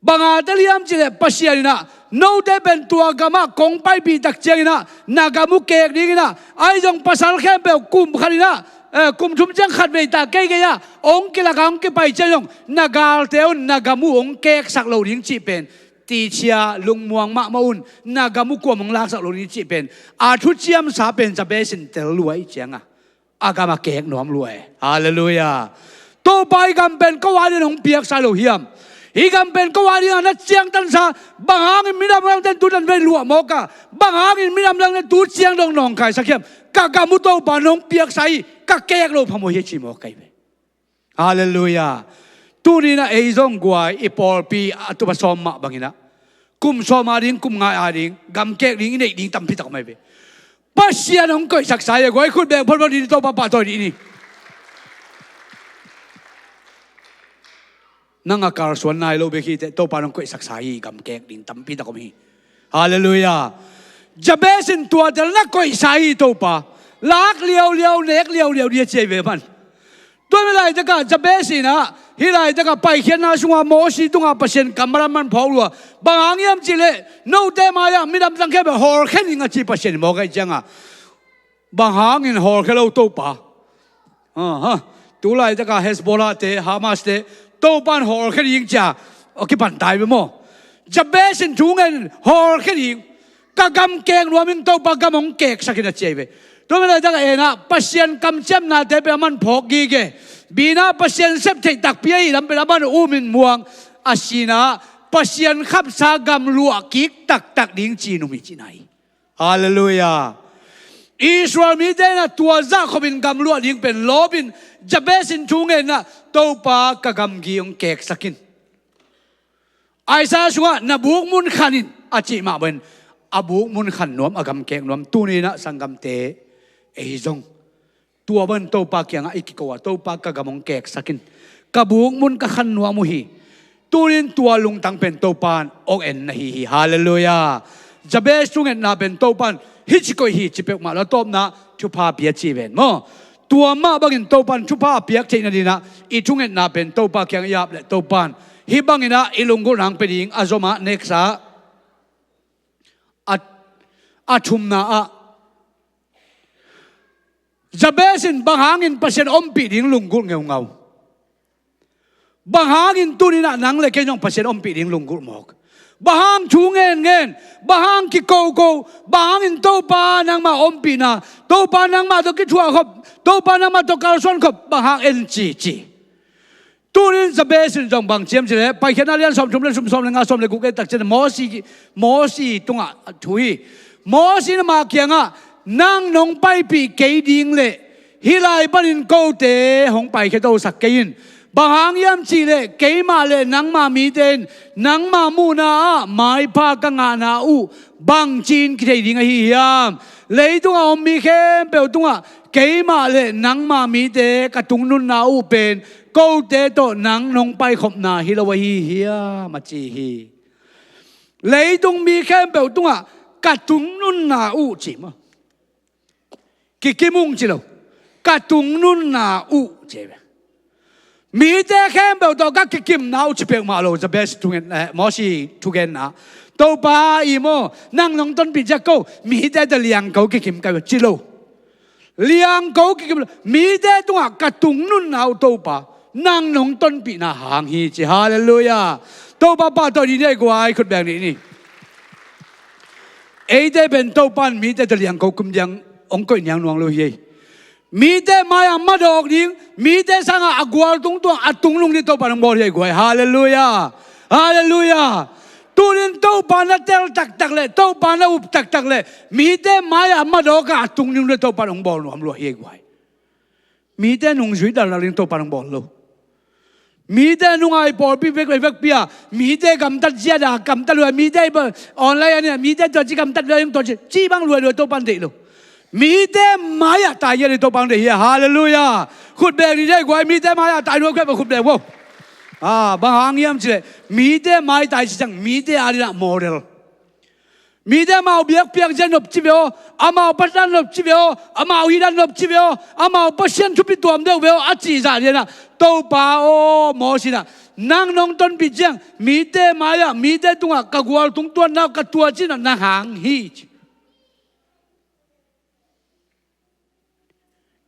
Bang a tel hiam cih leh Pasian in ah, note pen tua gamah kong paipih tak ciangin ah na gam uh kek dingin ah, ahi zong pasal khempeuh kum khatin ah, eh, kum thum ciang khat vei ta keikei ah hong kilak a hong kipai ciang zong na galte un na gam uh hong keksak lo ding cih pen tichia lungmuang mahmah un, na gam uh kuamah hong laksak lo ding cih pen a thuciamsa pen Jabez in tel lua ih cianga, a gam a kek nuam lua e. Halleluiah. Topa, hih gam pen ko a dingin hong piaksa lo hiam? Hih gam pen ko a dingin na ciangtansa, bang hangin midam dangte in tu dan vei luah mawk a, bang hangin midam dangte in tu ciang dong nawngkaisak hiam? Ka gam uh Topa nong piaksa hi, ka kek loh phamawh hi a ci mawk ahi ve. Halleluiah. Tuni in ah ei zong guai i pawlpi a tupa sawm mah bangin ah kum sawm a ding, kum nga a ding, gam kek ding i neih ding tampi tak om ahi ve. Pasian hong koihsaksa hi a guai, khut beng photphot dih ni, Topa pahtawi dih ni. Nang a kalsuan nai lo bek hi teh, Topa hong koihsaksa hi, gam kek ding tampi tak om hi. Halleluiah. Jabez in tua tel, na koihsa hi Topa. Lak liauliau, nek liauliau dih a ci ahi ve man. Tua mi laitakah Jabez in ah, hih laitakah Paikhiatna sunga Mosi tunga Pasian kammal a man phawk lua. Bang hang hiam cih leh note mai-ah midam dang khempeuh hawlkhia ning a ci Pasian in mawk ahi cianga, bang hangin hawlkhia lo Topa? Aha. Tu laitakah Hezbollah te, Hamas te, Topa in hawlkhia ding ci a, a kipan tai ve maw? Jabez in thu ngen, hawlkhia ding. Ka gam kek nuam ing, Topa, gam hong keksak in a ci ahi ve. Tua mi laitakah en ah, Pasian kamciamnate pen a man phawk gige. Bi-in ah Pasian sep theih takpi ahih lam pen a man um in muang. A sin ah Pasian khapsa gam luah kik taktak ding ci-in um hi cihna hi. Halleluiah. Israel mite in ah tua zahkhopin gam luah ding pen lawpin, Jabez in thu ngen ah, Topa, ka gamgi hong keksak in. Isaiah sungah, na bukmun khan in a cih mah bangin, a bukmun khan nuam, a gam kek nuam. Tuni in ah sanggamte, ei zong tua bangin Topa kiangah i kiko a, Topa, ka gam hong keksak in. Ka bukmun ka khan nuam uh hi. Tuni in tua lungtang pen Topa in hong en na hi hi. Halleluiah. Jabez thungetna pen Topa in hih ci koih hi ci peuhmah lo, a tawpna thupha pia ci ven maw? Tua mah bangin Topa in thupha a piak theih nadingin ah i thungetna pen Topa kiang i ap leh Topa in hih bangin ah i lunggulhna hong pia ding. A zomah next ah, a, a thumna ah, Jabez in bang hangin Pasian ompih ding lunggulh ngeungau? Bang hangin tuni in ah nang le kei zong Pasian ompih ding lunggulh mawk? Bang hang thu ngenngen, bang hang kikoko, bang hangin Topa nangmah ompihna, Topa nangmah tawh kithuahkhop, Topa nangmah tawh kalsuankhop, bang hang en cici? Tuni in Jabez in zong bang ci hiam cih leh, Paikhiatna lian sawmthum le thum, sawm le nga, sawm le guk et tak ciang Mosi, Mosi tungah thu hi. Mosi in ama kiangah, nang nong paipih kei ding leh hih lai panin kote hong paikhia tosak kei in. Bang hang hiam cih leh keimah le nangmah mite in nangmah muhna ah maipha ka ngahna uh bangci-in kithei ding ahi hiam? Leitungah om mi khempeuh tungah keimah le nangmah mite ka tungnunna uh pen kote tawh nang nong paikhopna hi lo ahi hiam, a ci hi. Leitung mi khempeuh tungah ka tungnunna uh ci maw? Kikim ung ci lo. Ka tungnunna uh ci ve. Mite khempeuh tawh ka kikimna uh ci peuhmah lo. Jabez thungen, eh, Mosi thugenna. Topa i maw, nang nong tonpih ciang ko mite tawh liangko kikim ka hi ci lo. Liangko kikim lo. Mite tungah ka tungnunna uh Topa nang nong tonpihna hang hi ci. Halleluiah. Topa pahtawi ni, nei guai, khut beng ni ni. Eite pen Topa in mite tawh liangko kim ding hong koih niang nuam lo hi ei. Mite mai-ah madawk ding, mite sangah a gual tungtuang a tungnung ding Topa in hong bawl hi ei guai. Halleluiah. Halleluiah. Tunin Topa na tel taktak le, Topa na up taktak le, mite mai-ah madawkah a tungnung ding Topa in hong bawl nuam lua hi ei guai. Mite nungzui dalna ding Topa in hong bawl lo. Mite nungai pawlpi vek, vekpi a, mite gamtat ziat a, gamtat luai, mite online a nia, mite tua ci gamtat luai, tua ci, ci bang luai luai Topa in deih lo. Mite mai-ah tai ngiat ding Topa in deih hi a. Halleluiah. Khut beng ni, nei guai, mite mai-ah tai nuam khempeuh khut beng vo. Ah, bang hang hiam cih leh mite mai tai ci ciang mite a dingin ah model. Mite amau biakpiak zia nopci ve aw, amau Pasian nopci ve aw, amau hih dan nopci ve aw, amau Pasian thupi tuam deuh ve aw, a cih zah lianah Topa aw, Mosi in ah nang nong tonpih ciang mite mai-ah, mite tungah ka gual tungtuanna uh ka tuah cih in ah nang hang hi ci.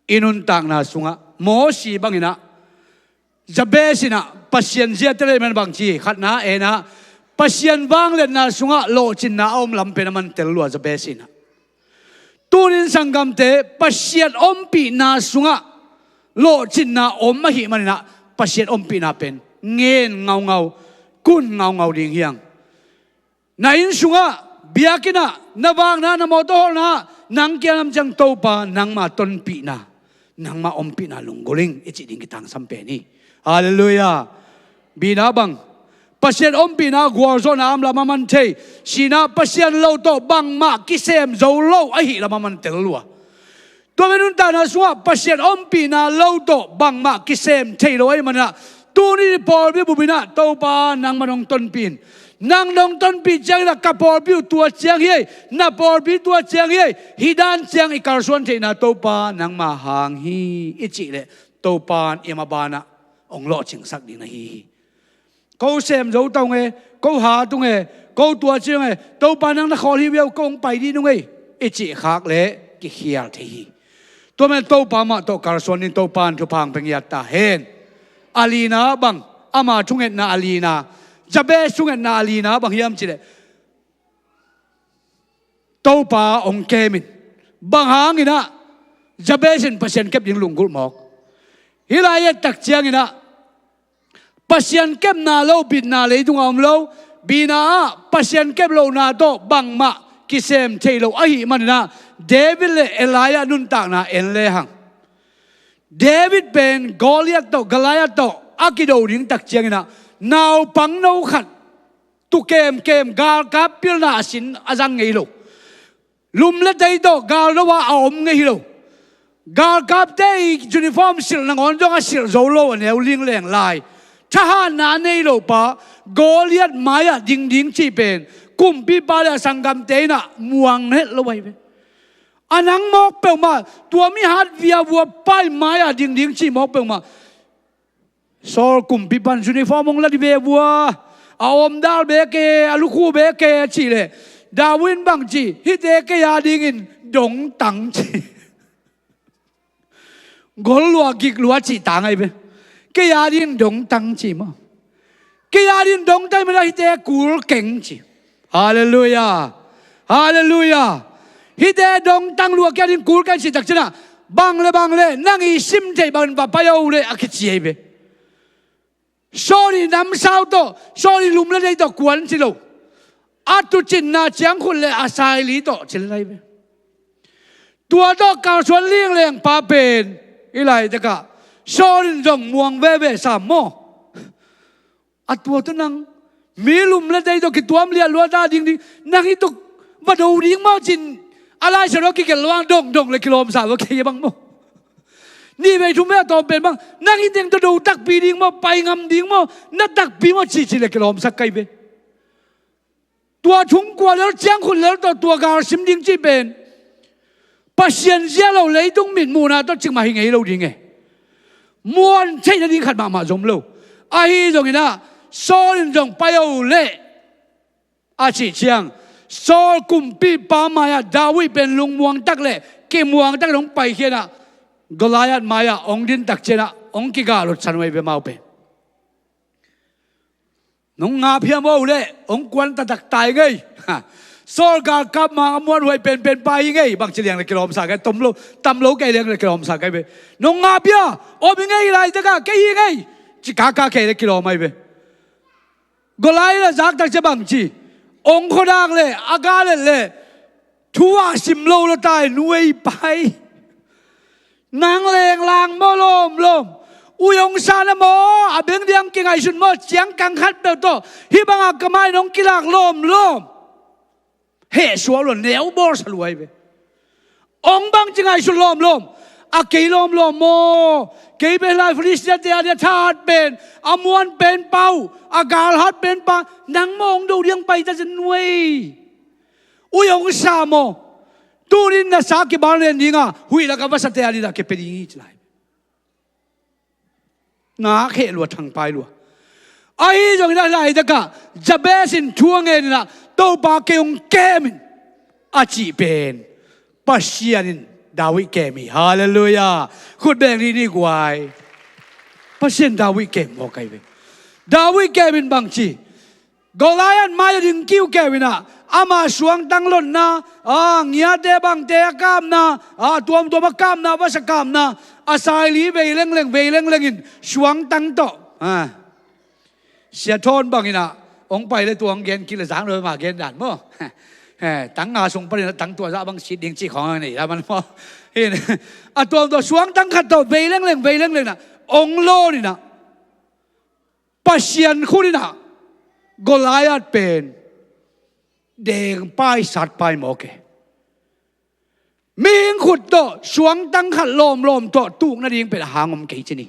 I nuntakna sungah Mosi bangin ah, Jabez in ah Pasian ziate leh man bang ci, khatna en ah, Pasian vangliatna sungah lawhcinna a om lam pen a man tel lua Jabez in ah. Tunin sanggamte Pasian ompihna sungah lawhcinna om ahih manin ah Pasian ompihna pen ngen ngaungau, kun ngaungau ding hi hang. Na inn sungah, biakinn ah, na vakna, na mawtaw hawlna ah, nang kiang lam ciang Topa nangma tonpihna, nangma ompihna lunggulh ing i cih ding kitangsam pen hi. Halleluiah. Bina bang, Pasian ompihna gualzawhna a om lam a man thei. Sihna Pasian lo tawh bangmah kisem zo lo ahih lam a man tel lua. Tua pen nuntakna sungah Pasian ompihna lo tawh bangmah kisem thei lo ahih manin ah, tuni pawlpi bup in ah Topa nangman hong tonpih in. Nang nong tonpih ciangin ah ka pawlpi uh tua ciang hi ei, na pawlpi tua ciang hi ei, hih dan ciang i kalsuan theihna Topa nangma hang hi i cih leh Topa in i maban ah hong lawhcingsak ding na hi hi. Ko sem zo ta ung e, ko hat ung e, ko tua ci ung e, Topa nang na khawl hi viau, ko hong pai dih nung ei, i cih khak leh kikhial thei hi. Tua man Topa mah tawh kalsuan in, Topa in thupha hong pia ngiat ta hen. A lina bang, ama thungetna a lina, Jabez thungetna a lina bang hiam cih leh Topa hong kem in. Bang hangin ah Jabez in Pasian kep ding lunggulh mawk? Hih lai et tak ciangin ah Pasian kepna lo bitna leitungah om lo. Bina ah Pasian kep lohna tawh bangmah kisem thei lo ahih manin ah David le Eliab nuntakna en lehang, David pen Goliath tawh, Goliath tawh a kido ding tak ciangin ah naupangno khat tu kemkem, galkap pilna a sin a zang ngei lo. Lum le tei tawh galno ah a om ngei hi lo. Galkapte i uniform silh nangawn zong a silh zo lo, a neu lingleng lai. Thahatna a nei lo pa Goliath mai-ah ding ding cih pen kumpipa le a sanggamte in ah muang het lo ahi ve. A nang mawk peuhmah, tua mi hat viavua pa i mai-ah ding ding cih mawk peuhmah. Saul kumpipan uniform hong la dih ve vua, a awmdal bek e, a lukhu bek e a cih leh, David in bang ci, hihte kei a dingin dongtang ci. Gol lua, gik lua cih tang ahi ve. Kei a dingin dongtang ci maw. Kei a dingin dongtang maw, hihte kul keng ci. Halleluiah. Halleluiah. Hihte dongtang lua, kei a dingin kul keng cih tak ciangin ah, bang le bang le nang i sim theih bangin va pai o leh a kici ahi ve. Saul i namsau tawh, Saul i lum le tei tawh kuan ci lo. A tuucinna ciangkhut le a saili tawh cil lai ve. Tua tawh kalsuan lingleng pa pen i laitakah Saul in zong muang veve sam maw. A tua tawh nang mi lum le tei tawh kituam liat luat a ding ding, nang hih tawh va do ding maw cin, A laisiangtho kigelh lo-a dongdong le kilawmsa lo kei bang maw. Nih vei thum vei a tawm pen bang nang in teng tawh do takpi ding maw, pai ngam ding maw, na takpi maw cihcih le kilawmsak kei ve. Tua thungkua lel ciangkhut lel tawh tua galsim ding cih pen Pasian zia lo leitung mitmuhna tawh cikmah hi ngei lo ding e. Muan theih nading khat mahmah zom lo. Ahi zongin ah Saul in zong pai o leh a cih ciang Saul kumpipa mai-ah David pen lungmuang tak le kimuang tak in hong paikhia-in ah Goliath mai-ah hong din tak ciangin ah hong kigalutsan uh ahi ve amau pen. Nong ngap hiam o leh hong kuan taktak tai ngei. Saul galkap mang a muanhuai penpen pa hi ngei. Bangci liang le kilawmsa kei, tom lo tam lo kei liang le kilawmsa kei ve. Nong ngap hia, om hi ngei, laitakah kei hi ngei, ci kaka kei le kilawm ahi ve. Goliath a zak tak ciang bangci, hong khuadak le a galet le thu a sim lo lo tai nuai pai. Nang lenglang maw lawmlawm? Ui hong sa na maw, a beng diang kingaihsun maw, ciangkang khat peuh tawh hih bangah ka mai nong kilak lawmlawm. Heh suak lua, neu bawlsa lua hi ve. Hong bangci ngaihsun lawmlawm? A kei lawmlawm maw? Kei pen lai Filistia te a dia thahat pen, a muan pen pa uh, a galhat pen pa, nang maw hong do diang pai ta zen nuai. Ui hong sa maw? Tunin na sa kibal len dinga huih laka vasate a dida kepia ding hi ci lai. Nak heh lua, thangpai lua. Ahi zongin a laitakah Jabez in thu a ngenin ah Topa kei hong kem in a cih pen Pasian in David kem hi. Halleluiah. Khut beng ni ni guai. Pasian David kem maw kei ve. David kem in bangci Goliath mai-ah ding kiukiu in ah ama suangtang lotna, a ngiate bangte a kapna, a tuamtuam a kapna, vasa kapna, a saili vei lengleng vei lengleng in suangtang tawh. A sia thawn bangin ah hong pai le tua hong gen kik le zang lo ma gen dan maw. Tang nga sung panin ah tang tua zah bang sit ding cih khawng a nei la man maw. Hin a tuamtuam suangtang khat tawh vei lengleng vei lengleng in ah hong lawn in ah Pasian khut in ah Goliath pen dengpai satpai mawk e. Mihing khut tawh suangtang khat lawmlawm tawh tuk nading pen a hang om kei ci ni.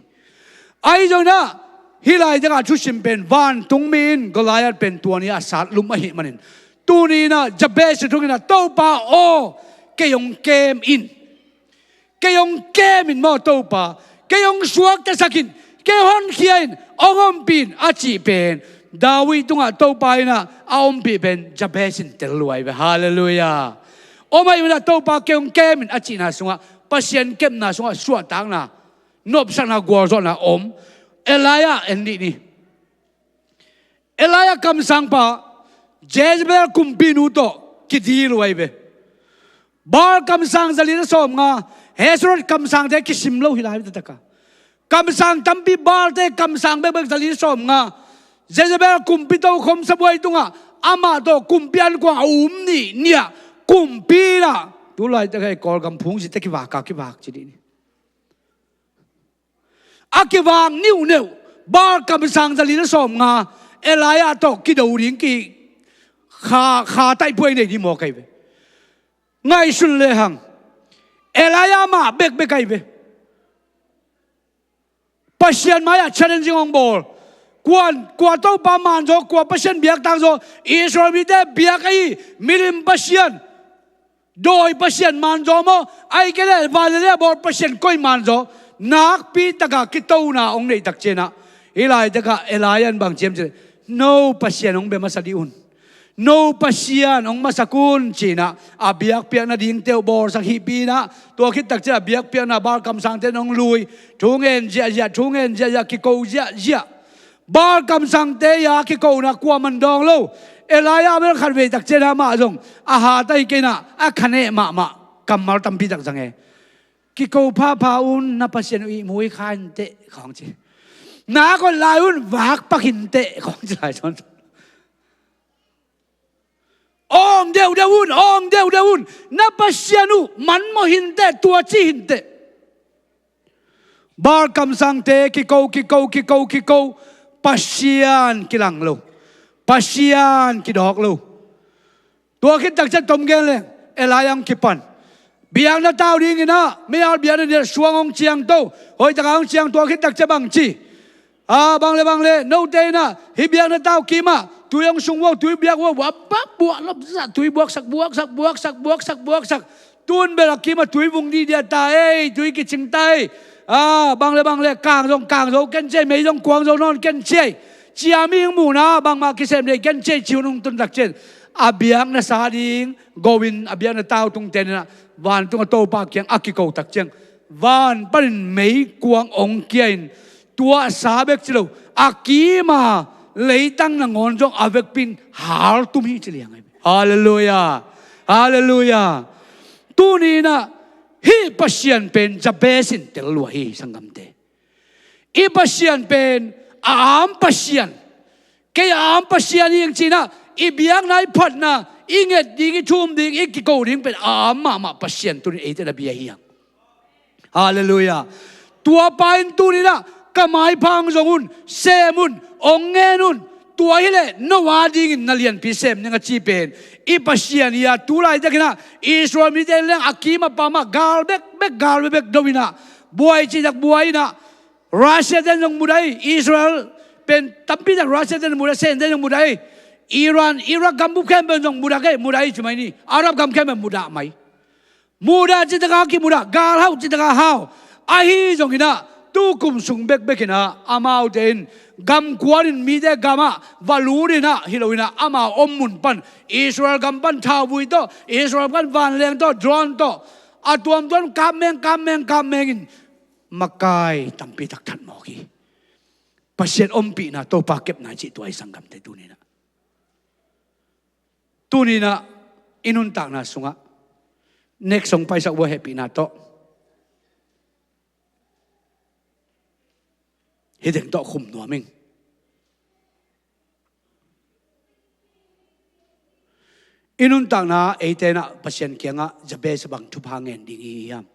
Ahi zongin ah hih laitakah thusim pen vantungmi in Goliath pen tua ni-ah a sat lum ahih manin tuni in ah Jabez in thungin ah Topa aw, kei hong kem in. Kei hong kem in maw Topa, kei hong suaktasak in, kei honkhia in, hong ompih in a cih pen David tungah Topa in ah a ompih pen Jabez in tel lua hi ve. Halleluiah. Om ahih manin ah Topa kei hong kem in a cihna sungah Pasian kepna sungah suahtakna, nopsakna, gualzawhna om. Elijah en dih ni. Elijah kamsangpa Jezebel kumpinu tawh kidil uh ahi ve. Baal kamsang zali le sawmnga, Asherah kamsangte kisim lo hi lai taktak a. Kamsang tampi Baalte kamsang bekbek zali le sawmnga, Jezebel kumpi tokhom sabuai tungah amah tawh kumpi ankuang a um nih nih-ah kumpi lah tu laitak hei Kawlgam phungzite kivak a kivak ci dih ni. A kivak niuhneuh, Baal kamsang zali le sawmnga Elijah tawh kido ding ki kha, kha taihpuai nei ding mawk ahi ve. Ngaihsun lehang Elijah mah bekbek ahi ve. Pasian mai-ah challenging hong bawl. Kua, kua Topa manzaw, kua Pasian biaktakzaw, Israel mite biak ahi milim pasian, dawi pasian manzaw maw, ahih kei leh vanlele a bawl pasian koi manzaw, nakpi takah kitona hong neih tak ciangin ah hih laitakah Elijah in bang ci hiam cih leh, no pasian hong bia masa dih un. No pasian hong masak un ci-in ah a biakpiak nadingte uh bawlsak hihpi-in ah, tua khit tak ciangin a biakpiakna Baal kamsangte in hong lui, thu ngen ziahziah, thu ngen ziahziah, kiko ziahziah. Baal kamsangte a kikona kuaman dawng lo. Elijah bel khatvei tak ciangin amah zong a hat ahih kei-in ah a khaneh mahmah kammal tampi tak zang e. Kiko phapha un, na pasian uh ihmu hi kha inteh khawng ci. Na kawt lai un, vakpak inteh khawng ci lai sawn. Awng deuhdeuh un, awng deuhdeuh un, na pasian uh manmawh inteh, tua ci inteh. Baal kamsangte kiko, kiko, kiko, kiko, Pasian kilang lo, Pasian kidawk lo. Tua khit tak ciang tom gen leng Elijah hong kipan. Biakna tau dingin ah, mei-al biakna ni-ah suang hong ciangto. Hoih taka hong ciangto khit tak ciang bang ci? A, bang le bang le, note in ah, hih biakna tau kim ah tui hong sung uh, tui biak uh, buak, buak, buak, lop zah, tui buaksak, buaksak, buaksak, buaksak, buaksak. Tun bel a kim ah tui vung dihdia ta ei, tui kicing ta ei. A, bang le bang le, kang zong kang zo ken ci ei, mei zong kuang zo nawn ken ci ei. Cia mihing muhna bangmah kisem dei ken ci ei, ci hun hong tun tak ciang, a biakna sa ding go in, a biakna tau tungten in ah, vantung a Topa kiang a kiko tak ciang, van panin meikuang hong kia in, tua sa bek ci lo, a kim a leitang nangawn zong a vekpi in haltum hi ci liang hi. Halleluiah. Halleluiah. Tuni in ah, hih Pasian pen Jabez in tel lua hi, sanggamte. I Pasian pen a am Pasian. Kei a am Pasian hi ing ci in ah, i biakna, i phatna, i nget ding, i thum ding, i kiko ding pen a am mahmah Pasian tuni in eite na bia hi hang. Halleluiah. Tua pa in tuni in ah, ka maipha hong zong un, sem un, hong ngen un. Tua hileh no a dingin na lianpi sem ning a ci pen i Pasian hi a, tu laitak in ah Israel mite in leng a kim a pam ah gal bekbek, gal bekbek do in ah, buai cih tak buai in ah, Russia ten zong mudah hi, Israel pen tampi tak Russia ten mudah, Satan ten zong mudah hi. Iran, Iraq gam bup khempeuh zong mudah hi, mudah hi ci mai ni. Arab gam khempeuh mudah mai. Mudah cih tak a kimudah, gal hauh cih tak a hau. Ahi zongin ah, tu kum sung bekbek in ah, amaute in gam kuan in mite gam ah va lut in ah, hi lo in ah, amau om mun pan, Israel gam pan thauvui tawh, Israel pan vanleng tawh, drone tawh, a tuamtuam kap meng, kap meng, kap meng in, makai tampi tak that mawk hi. Pasian ompihna, Topa kepna cih tua hi, sanggamte, tuni in ah. Tuni in ah i nuntakna sungah, next song paisak uh a, hehpihna tawh hih teng tawh khum nuam ing. I nuntakna eite in ah Pasian kiangah Jabez bang thupha ngen ding i hi hiam?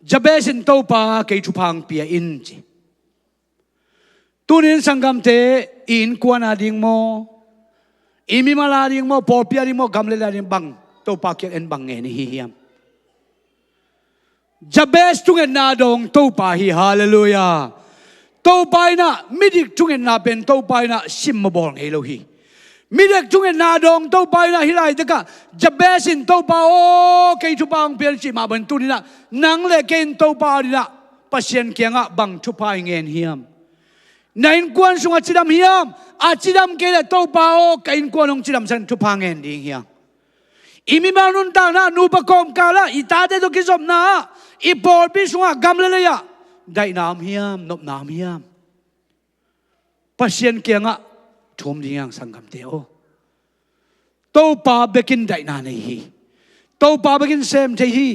Jabez in, Topa, kei thupha hong pia in, ci. Tuni in sanggamte, i innkuan a ding maw, i mimal a ding maw, pawlpi a ding maw, gam le lei a ding, bang Topa kiang en, bang ngen i hi hiam? Jabez thungetna dawng Topa hi. Halleluiah. Topa in ah midik thungetna pen Topa in ah simmawh bawl ngei lo hi. Midik thungetna dawng Topa in ah, hih laitak ah Jabez in, Topa aw, kei thupha hong pia in, cih mah bangin tuni in ah nang le kei in Topa ading in ah Pasian kiangah bang thupha i ngen hiam? Na innkuan sungah cidam hiam? A cidam kei leh, Topa aw, ka innkuan hong cidamsak in, thupha ngen ding hi hang. I mimal nuntakna ah, nupa kawmkal ah, i tate tawh kizopna ah, i pawlpi sungah, gam le lei ah daihna om hiam, nopna om hiam? Pasian kiangah thum ding hi hang, sanggamte aw. Topa bekin daihna nei hi. Topa bekin sem thei hi.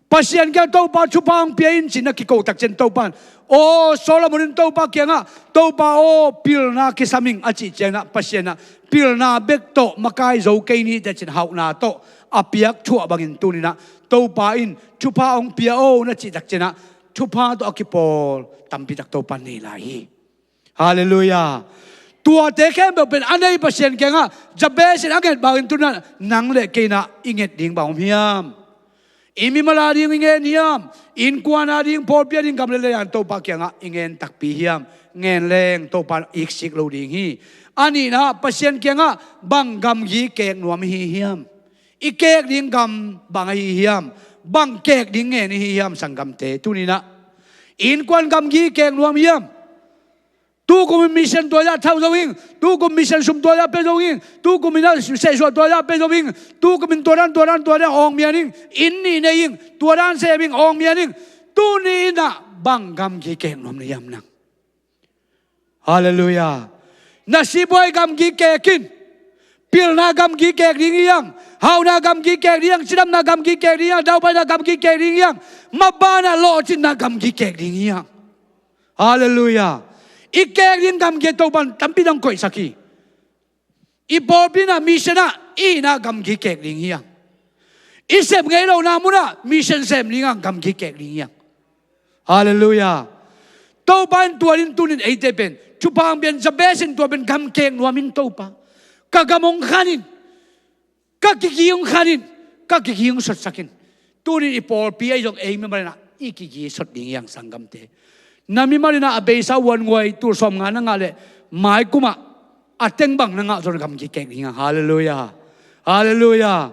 Pasian kiang, Topa, thupha hong pia in, ci-in na kiko tak ciang Topa in, aw, Solomon in Topa kiangah, Topa aw, pilna kisam ing, a cih ciangin ah Pasian in ah pilna bek tawh makai zo kei ni teh, ci-in hauhna tawh a piak thu ah bangin tuni-in ah Topa in thupha hong pia o na cih tak ciangin ah thupha tawh a kipawl tampi tak Topa in nei lai hi. Halleluiah. Tuate khempeuh pen a nei Pasian kiangah Jabez in a nget bangin tuni-in ah nang le kei in ah i nget ding bang om hiam? I mimal a ding i ngen hiam? Innkuan a ding, pawlpi a ding, gam le lei a ding Topa kiangah i ngen takpi hiam? Ngen leng Topa in iksik lo ding hi. A nihna ah Pasian kiangah bang gamgi kek nuam i hi hiam? I kek ding gam bang ahi hiam? Bang kek ding ngen i hi hiam, sanggamte? Tuni-in ah innkuan gamgi kek nuam hiam? Tukum in mission tua-ah thau zo ing. Tukum mission sum tua-ah pia zo ing. Tukum in ah sehsuah tua-ah pia zo ing. Tukum in tua dan, tua dan, tua dan awng mian ing. Inn nih nei ing. Tua dan sem ing, awng mian ing. Tuni-in ah bang gamgi kek nuam na hiam nang? Halleluiah. Na sipuai gamgi kek in. Pilna gamgi kek ding hi hang. Hauhna gamgi kek ding hi hang. Cidamna gamgi kek ding hi hang. Daupaina gamgi kek ding hi hang. Maban ah lawhcinna gamgi kek ding hi hang. Halleluiah. I kek ding gamgi Topa in tampi dang koihsak hi. I pawlpi in ah, mission ah, i hihna ah gamgi kek ding hi hang. I sep ngei lohna mun ah mission sem ding hang, gamgi kek ding hi hang. Halleluiah. Topa in tua ding tuni-in eite pen thupha hong pia in. Jabez in tua pen gam kek nuam ing, Topa. Ka gam hong khan in. Ka kiki hong khan in. Ka kiging sotsak in. Tunin i pawlpi ahi zong ei mimal inah i kiging sot ding hi hang, sanggamte. Na mimal inah a beisa uan guai tul sawmnga na ngah leh mai kumah a teng bang na ngah zong gamgi kek ding hi hang. Halleluiah. Halleluiah.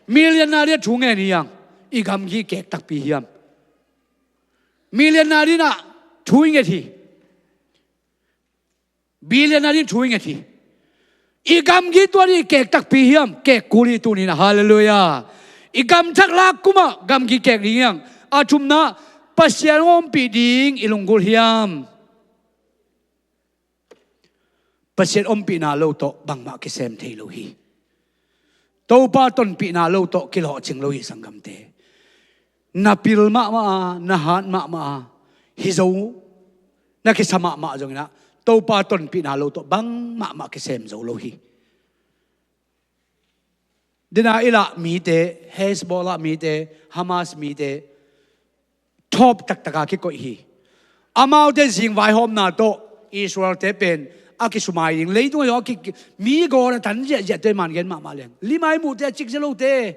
Million na ding a thu ngen hi hang. I gamgi kek takpi hiam? Million na ding inah thu i nget hi. Billion na ding thu i nget hi. I gamgi tua ding i kek takpi hiam? Kek kul hi tuninah. Halleluiah. I gamthak lak kumah gamgi kek ding hi hang. A thumna, Pasian hong ompih ding i lunggulh hiam? Pasian ompihna lo tawh bangmah kisem thei lo hi. Topa tonpihna lo tawh kilawhcing lo hi, sanggamte. Na pil mahmah a, na hat mahmah a, hi zo, na kisa mahmah zonginah Topa tonpihna lo tawh bangmahmah kisem zo lo hi. Dena i lah mite, Hezbollah mite, Hamas mite, thawp taktaka kikoih hi. Amaute zing vaihawmna tawh Israelte pen a kisumai ding. Leitungah zong a ki, mi gawl a tan ziahziahte man gen mahmah leng. Limai muhte a cikzia lote,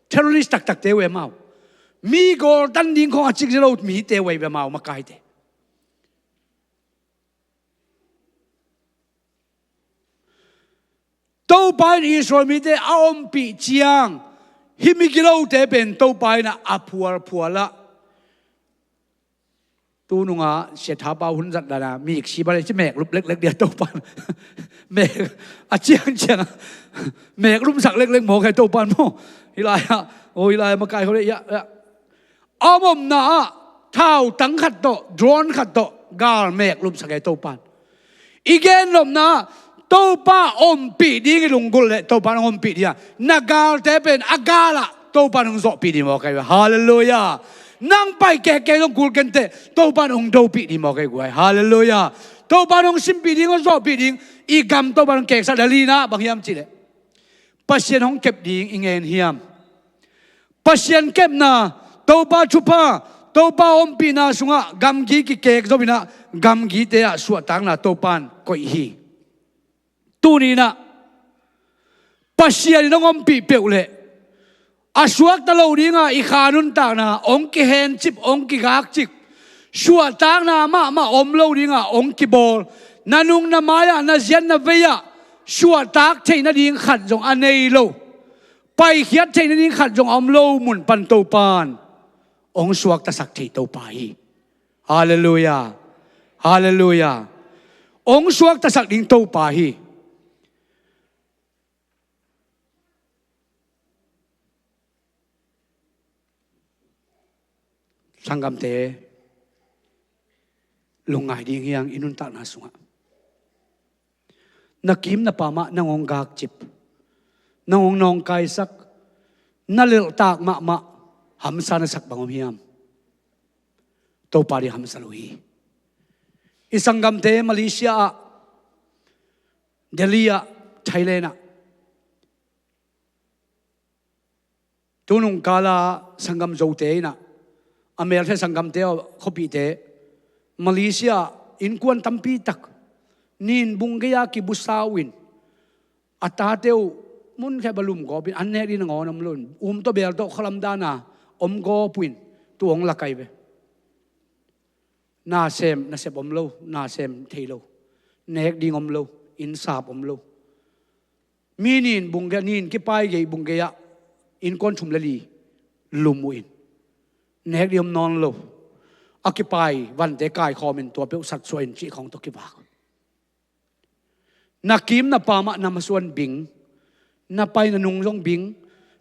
terrorist taktakte uh e amau. Mi gawl tan ding khong a cikzia lo mite uh e ve amau makaite. Topa in Israel mite a ompih ciang, hih migilote pen Topa in a phualphual ah. Tununga siathapa hun zat dana mi iksi bale ci mek lup leklek dia Topa. Mek a ciangciang mek lumsak leklek mawk hi Topa maw. Hilai ah, o hilai ah makai khawh le, ya, ya. A omna ah thautang khat tawh, drone khat tawh gal mek lumsak hi Topa. I gen nopna ah Topa ompih ding i lunggulh le Topa nong ompih ding a, na galte pen a gal ah Topa nong zawhpih ding mawk hi. Halleluiah. Nang pai keke zong kul kenteh Topa nong dopih ding mawk hi guai. Halleluiah. Topa nong simpih ding, nong zawhpih ding. I gam Topa nong keksak. Dalina bang hiam cihleh Pasian hong kep ding i ngen hiam? Pasian kepna, Topa thupha, Topa ompihna sungah gamgi kikek zo inah gamgite ah suahtakna Topan koih hi. Tuninah Pasian in hong ompih peuh leh a suakta lo dinga i kha nuntakna hong kihencip, hong kigakcip, suahtakna mahmah om lo dinga hong kibawl, na nung na mai-ah, na ziat na vei-ah suahtak theih nading khat zong a nei lo, paikhiat theih nading khat zong a om lo mun pan Topan hong suaktasak thei Topa hi. Halleluiah. Halleluiah. Hong suaktasak ding Topa hi. Sanggamte, lungngai ding hi hang i nuntakna sungah. Na kim na pamah nang hong gakcip, nang hong nawngkaisak, na lelhtak mahmah hamsa na sak bang om hiam? Topa ding hamsa lo hi. I sanggamte Malaysia ah, Delhi ah, Thailand ah, tunung kala sanggam Zote inah, a melthei sanggamte aw, khuapihte, Malaysia innkuan tampi tak nin bung gei-a kibusa uh in, a tate uh mun khep a lumgawp in, an nek ding nangawn om lo in, um tawh bel tawh khualam dana om gawp uh in, tu hong lakai ve. Nasem, nasep om lo, nasem thei lo, nek ding om lo, innsap om lo. Mi nin bung gei, nin kipai gei bung gei-ah innkuan thum le li lum uh in, nek ding om nawn lo. A kipai vante kaikhawm in tua peuh satsuah in cih khawng tawh kivak. Na kim na pamah na masuan bing, na pai na nung zong bing,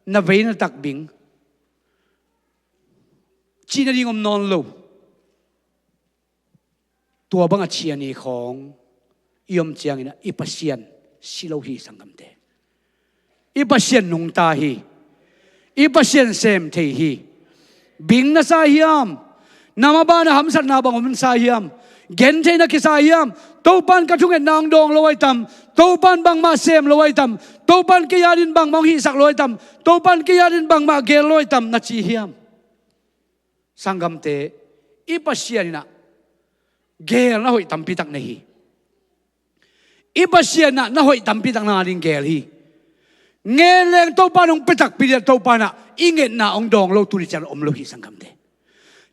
na vei na tak bing, cih nading om nawn lo. Tua bang a ciani khawng i om ciangin ah i Pasian si lo hi sanggamte. I Pasian nungta hi. I Pasian sem thei hi. Bing na sa hiam? Na mabana hamsatna bang om sa hiam? Gentheih na kisa hiam? Topan ka thungetna hong dawng lo ai tam? Topan bangmah sem lo ai tam? Topan kei adin bangmah hong hihsak lo ai tam? Topan kei adin bangmah gel lo ai tam na ci hiam? Sanggamte, i Pasian in ah geel na hoih tampi tak nei hi. I Pasian in ah na hoih tampi tak na ding geel hi. Ngen leng Topa in hong pia takpi ding a, Topa in ah i ngetna hong dawng lo tuni ciang om lo hi, sanggamte.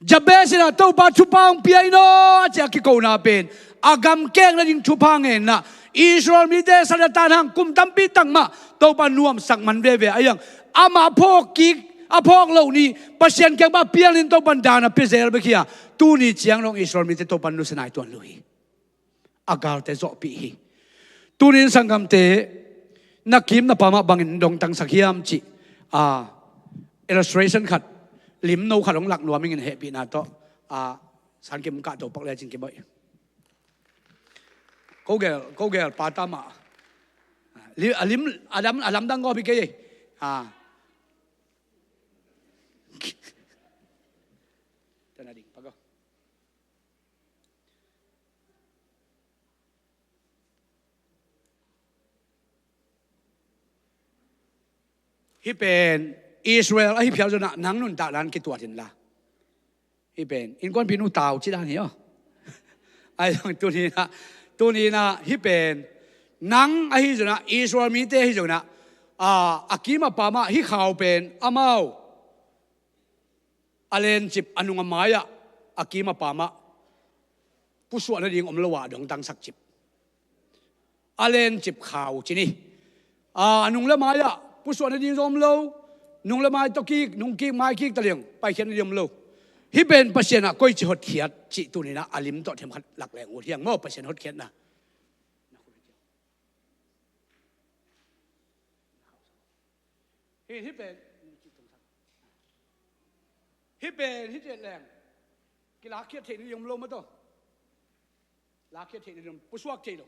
Jabez in ah Topa thupha hong pia in aw a ci a kikona pen a gamkek nading thupha ngenna. Israel mite sa le tan hang kum tampi tak mah Topa nuamsak man veve a, hiang amah a phawk kik, a phawk loh ni, Pasian kiang pan a piang in Topa in dan a pia zel bek hi a, tuni ciang dong Israel mite Topa in nusia nai tuan lo hi. A galte zawhpih hi. Tuni in sanggamte, na kim na pam ah bangin dongtangsak hiam cih, a, illustration khat, limno khat hong lak nuam ing in, hehpihna tawh, a, San Kim kah to pak le cin kibawi. Ko gel, ko gel pa ta mah. Li-, a lim, a lam, a lamdang gawp hi kei. A. Tana ding, pa go. Hih pen Israel ahi phial zongin ah nang nuntakna in kituat inla, hih pen innkuanpih nu tau ci dan hi aw. Ahi zong tuni in ah, tuni in ah hih pen nang ahi zongin ah, Israel mite ahi zongin ah, a, a kim a pam ah hih khau pen amau a lencip, a nung a mai ah, a kim a pam ah pusuah nading om lo a dongtangsak cip. A lencip khau ci ni. A, a nung le mai ah pusuah nading zong om lo. Nung le mai tawh kik, nung kik, mai kik ta leng paikhiat nading om lo. Hih pen Pasian ah koici hotkhiat cih tuni in ah a lim tawh themkhat lak leng ut hiang maw, Pasian hotkhiatna. Hih, hih pen, hih pen, hih pen leng kilakkhiat theih nading om lo mah tawh. Lakkhiat theih nading om, pusuak thei lo.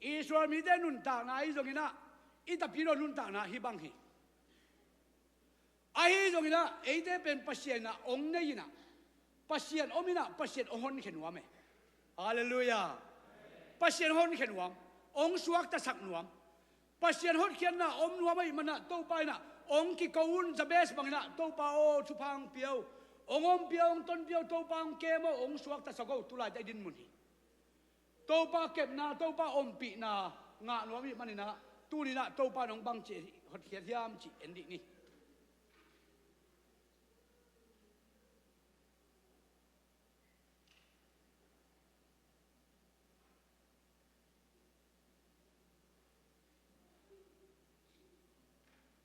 Israel mite nuntakna ahi zongin ah, i tapidaw nuntakna hih bang hi. Ahi zongin ah eite pen Pasian in ah hong nei in ah, Pasian om in ah, Pasian hong honkhia nuam e. Halleluiah. Pasian hong honkhia nuam, hong suaktasak nuam. Pasian hotkhiatna om nuam ahih manin ah Topa in ah hong kiko un, Jabez bangin ah, Topa aw, thupha hong pia o, hong ompih o, hong tonpih o, Topa hong kem o, hong suaktasak o, tu laitak i dinmun hi. Topa kepna, Topa ompihna ngah nuam ahih manin ah, tuni in ah Topa in hong bangci hotkhiat hiam cih en dih ni.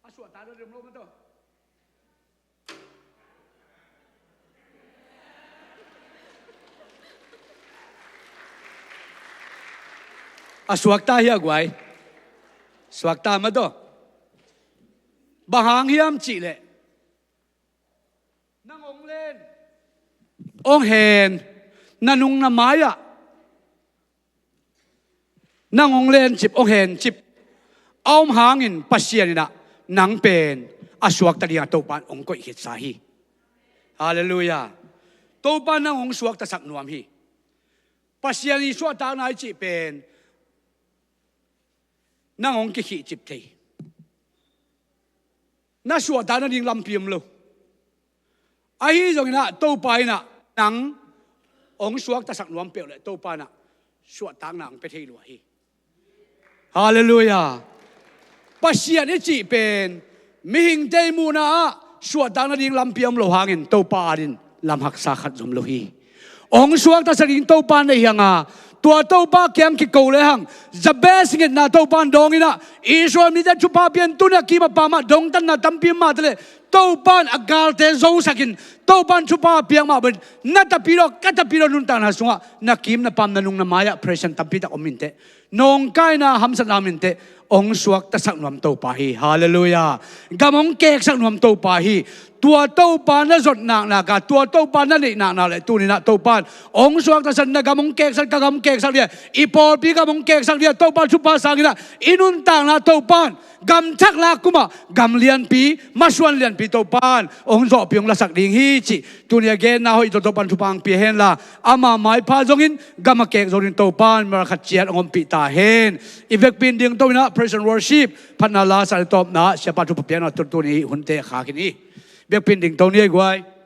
A suahtak nading om lo mah tawh. A suakta hi a guai. Suakta mah tawh. Bang hang hiam cih leh, nang hong len, hong hen, na nung na mai ah nang hong lencip, hong hencip a om hangin Pasian in ah nang pen a suakta ding a Topa in hong koih khitsa hi. Halleluiah. Topa in nang hong suaktasak nuam hi. Pasian i suahtakna i cih pen nang hong kikhihcip thei. Na suahtak nading lampi om lo. Ahi zongin ah Topa in ah nang hong suaktasak nuam peuh leh Topa in ah suahtakna hong pia thei lua hi. Halleluiah. Pasian i cih pen mihingte i muhna ah suahtak nading lampi om lo hangin Topa adingin lam haksa khat zong om lo hi. Hong suaktasak ding Topa nei hi hang a, tua Topa kiang kiko le hang, Jabez ngetna Topa in dawng in ah, Israel mite thupha pian, tuni a kim a pam ah dongtanna tampi mah ta leh, Topa in a galte zosak in, Topa in thupha piak mah bangin, na tapidaw, ka tapidaw nuntakna sungah, na kim na pam, na nung na mai ah pressure tampi tak om inteh. Nawngkaina, hamsatna om inteh, hong suaktasak nuam Topa hi. Halleluiah. Gam hong keksak nuam Topa hi. Tua Topa na zot naknak a, tua Topa na neih naknak leh tuni in ah Topa in hong suaktasak, na gam hong keksak, ka gam hong keksak ding a, i pawlpi gam hong keksak ding a, Topa thupha sang in ah, i nuntakna Topa in gam thak lak kum ah gam lianpi, masuan lianpi Topa in hong zawhpih, hong lasak ding hi cih tuni a genna hoih tawh Topa in thupha hong pia hen la, ama maipha zongin, gam a kek zongin Topa in mara khat ciat hong ompih ta hen. I vekpi in dingto in ah praise and worship, phatna la, sa le tawpna, siapa thupha piakna tun tuni hunte khak in hi. Vekpi in dingto ni ei guai.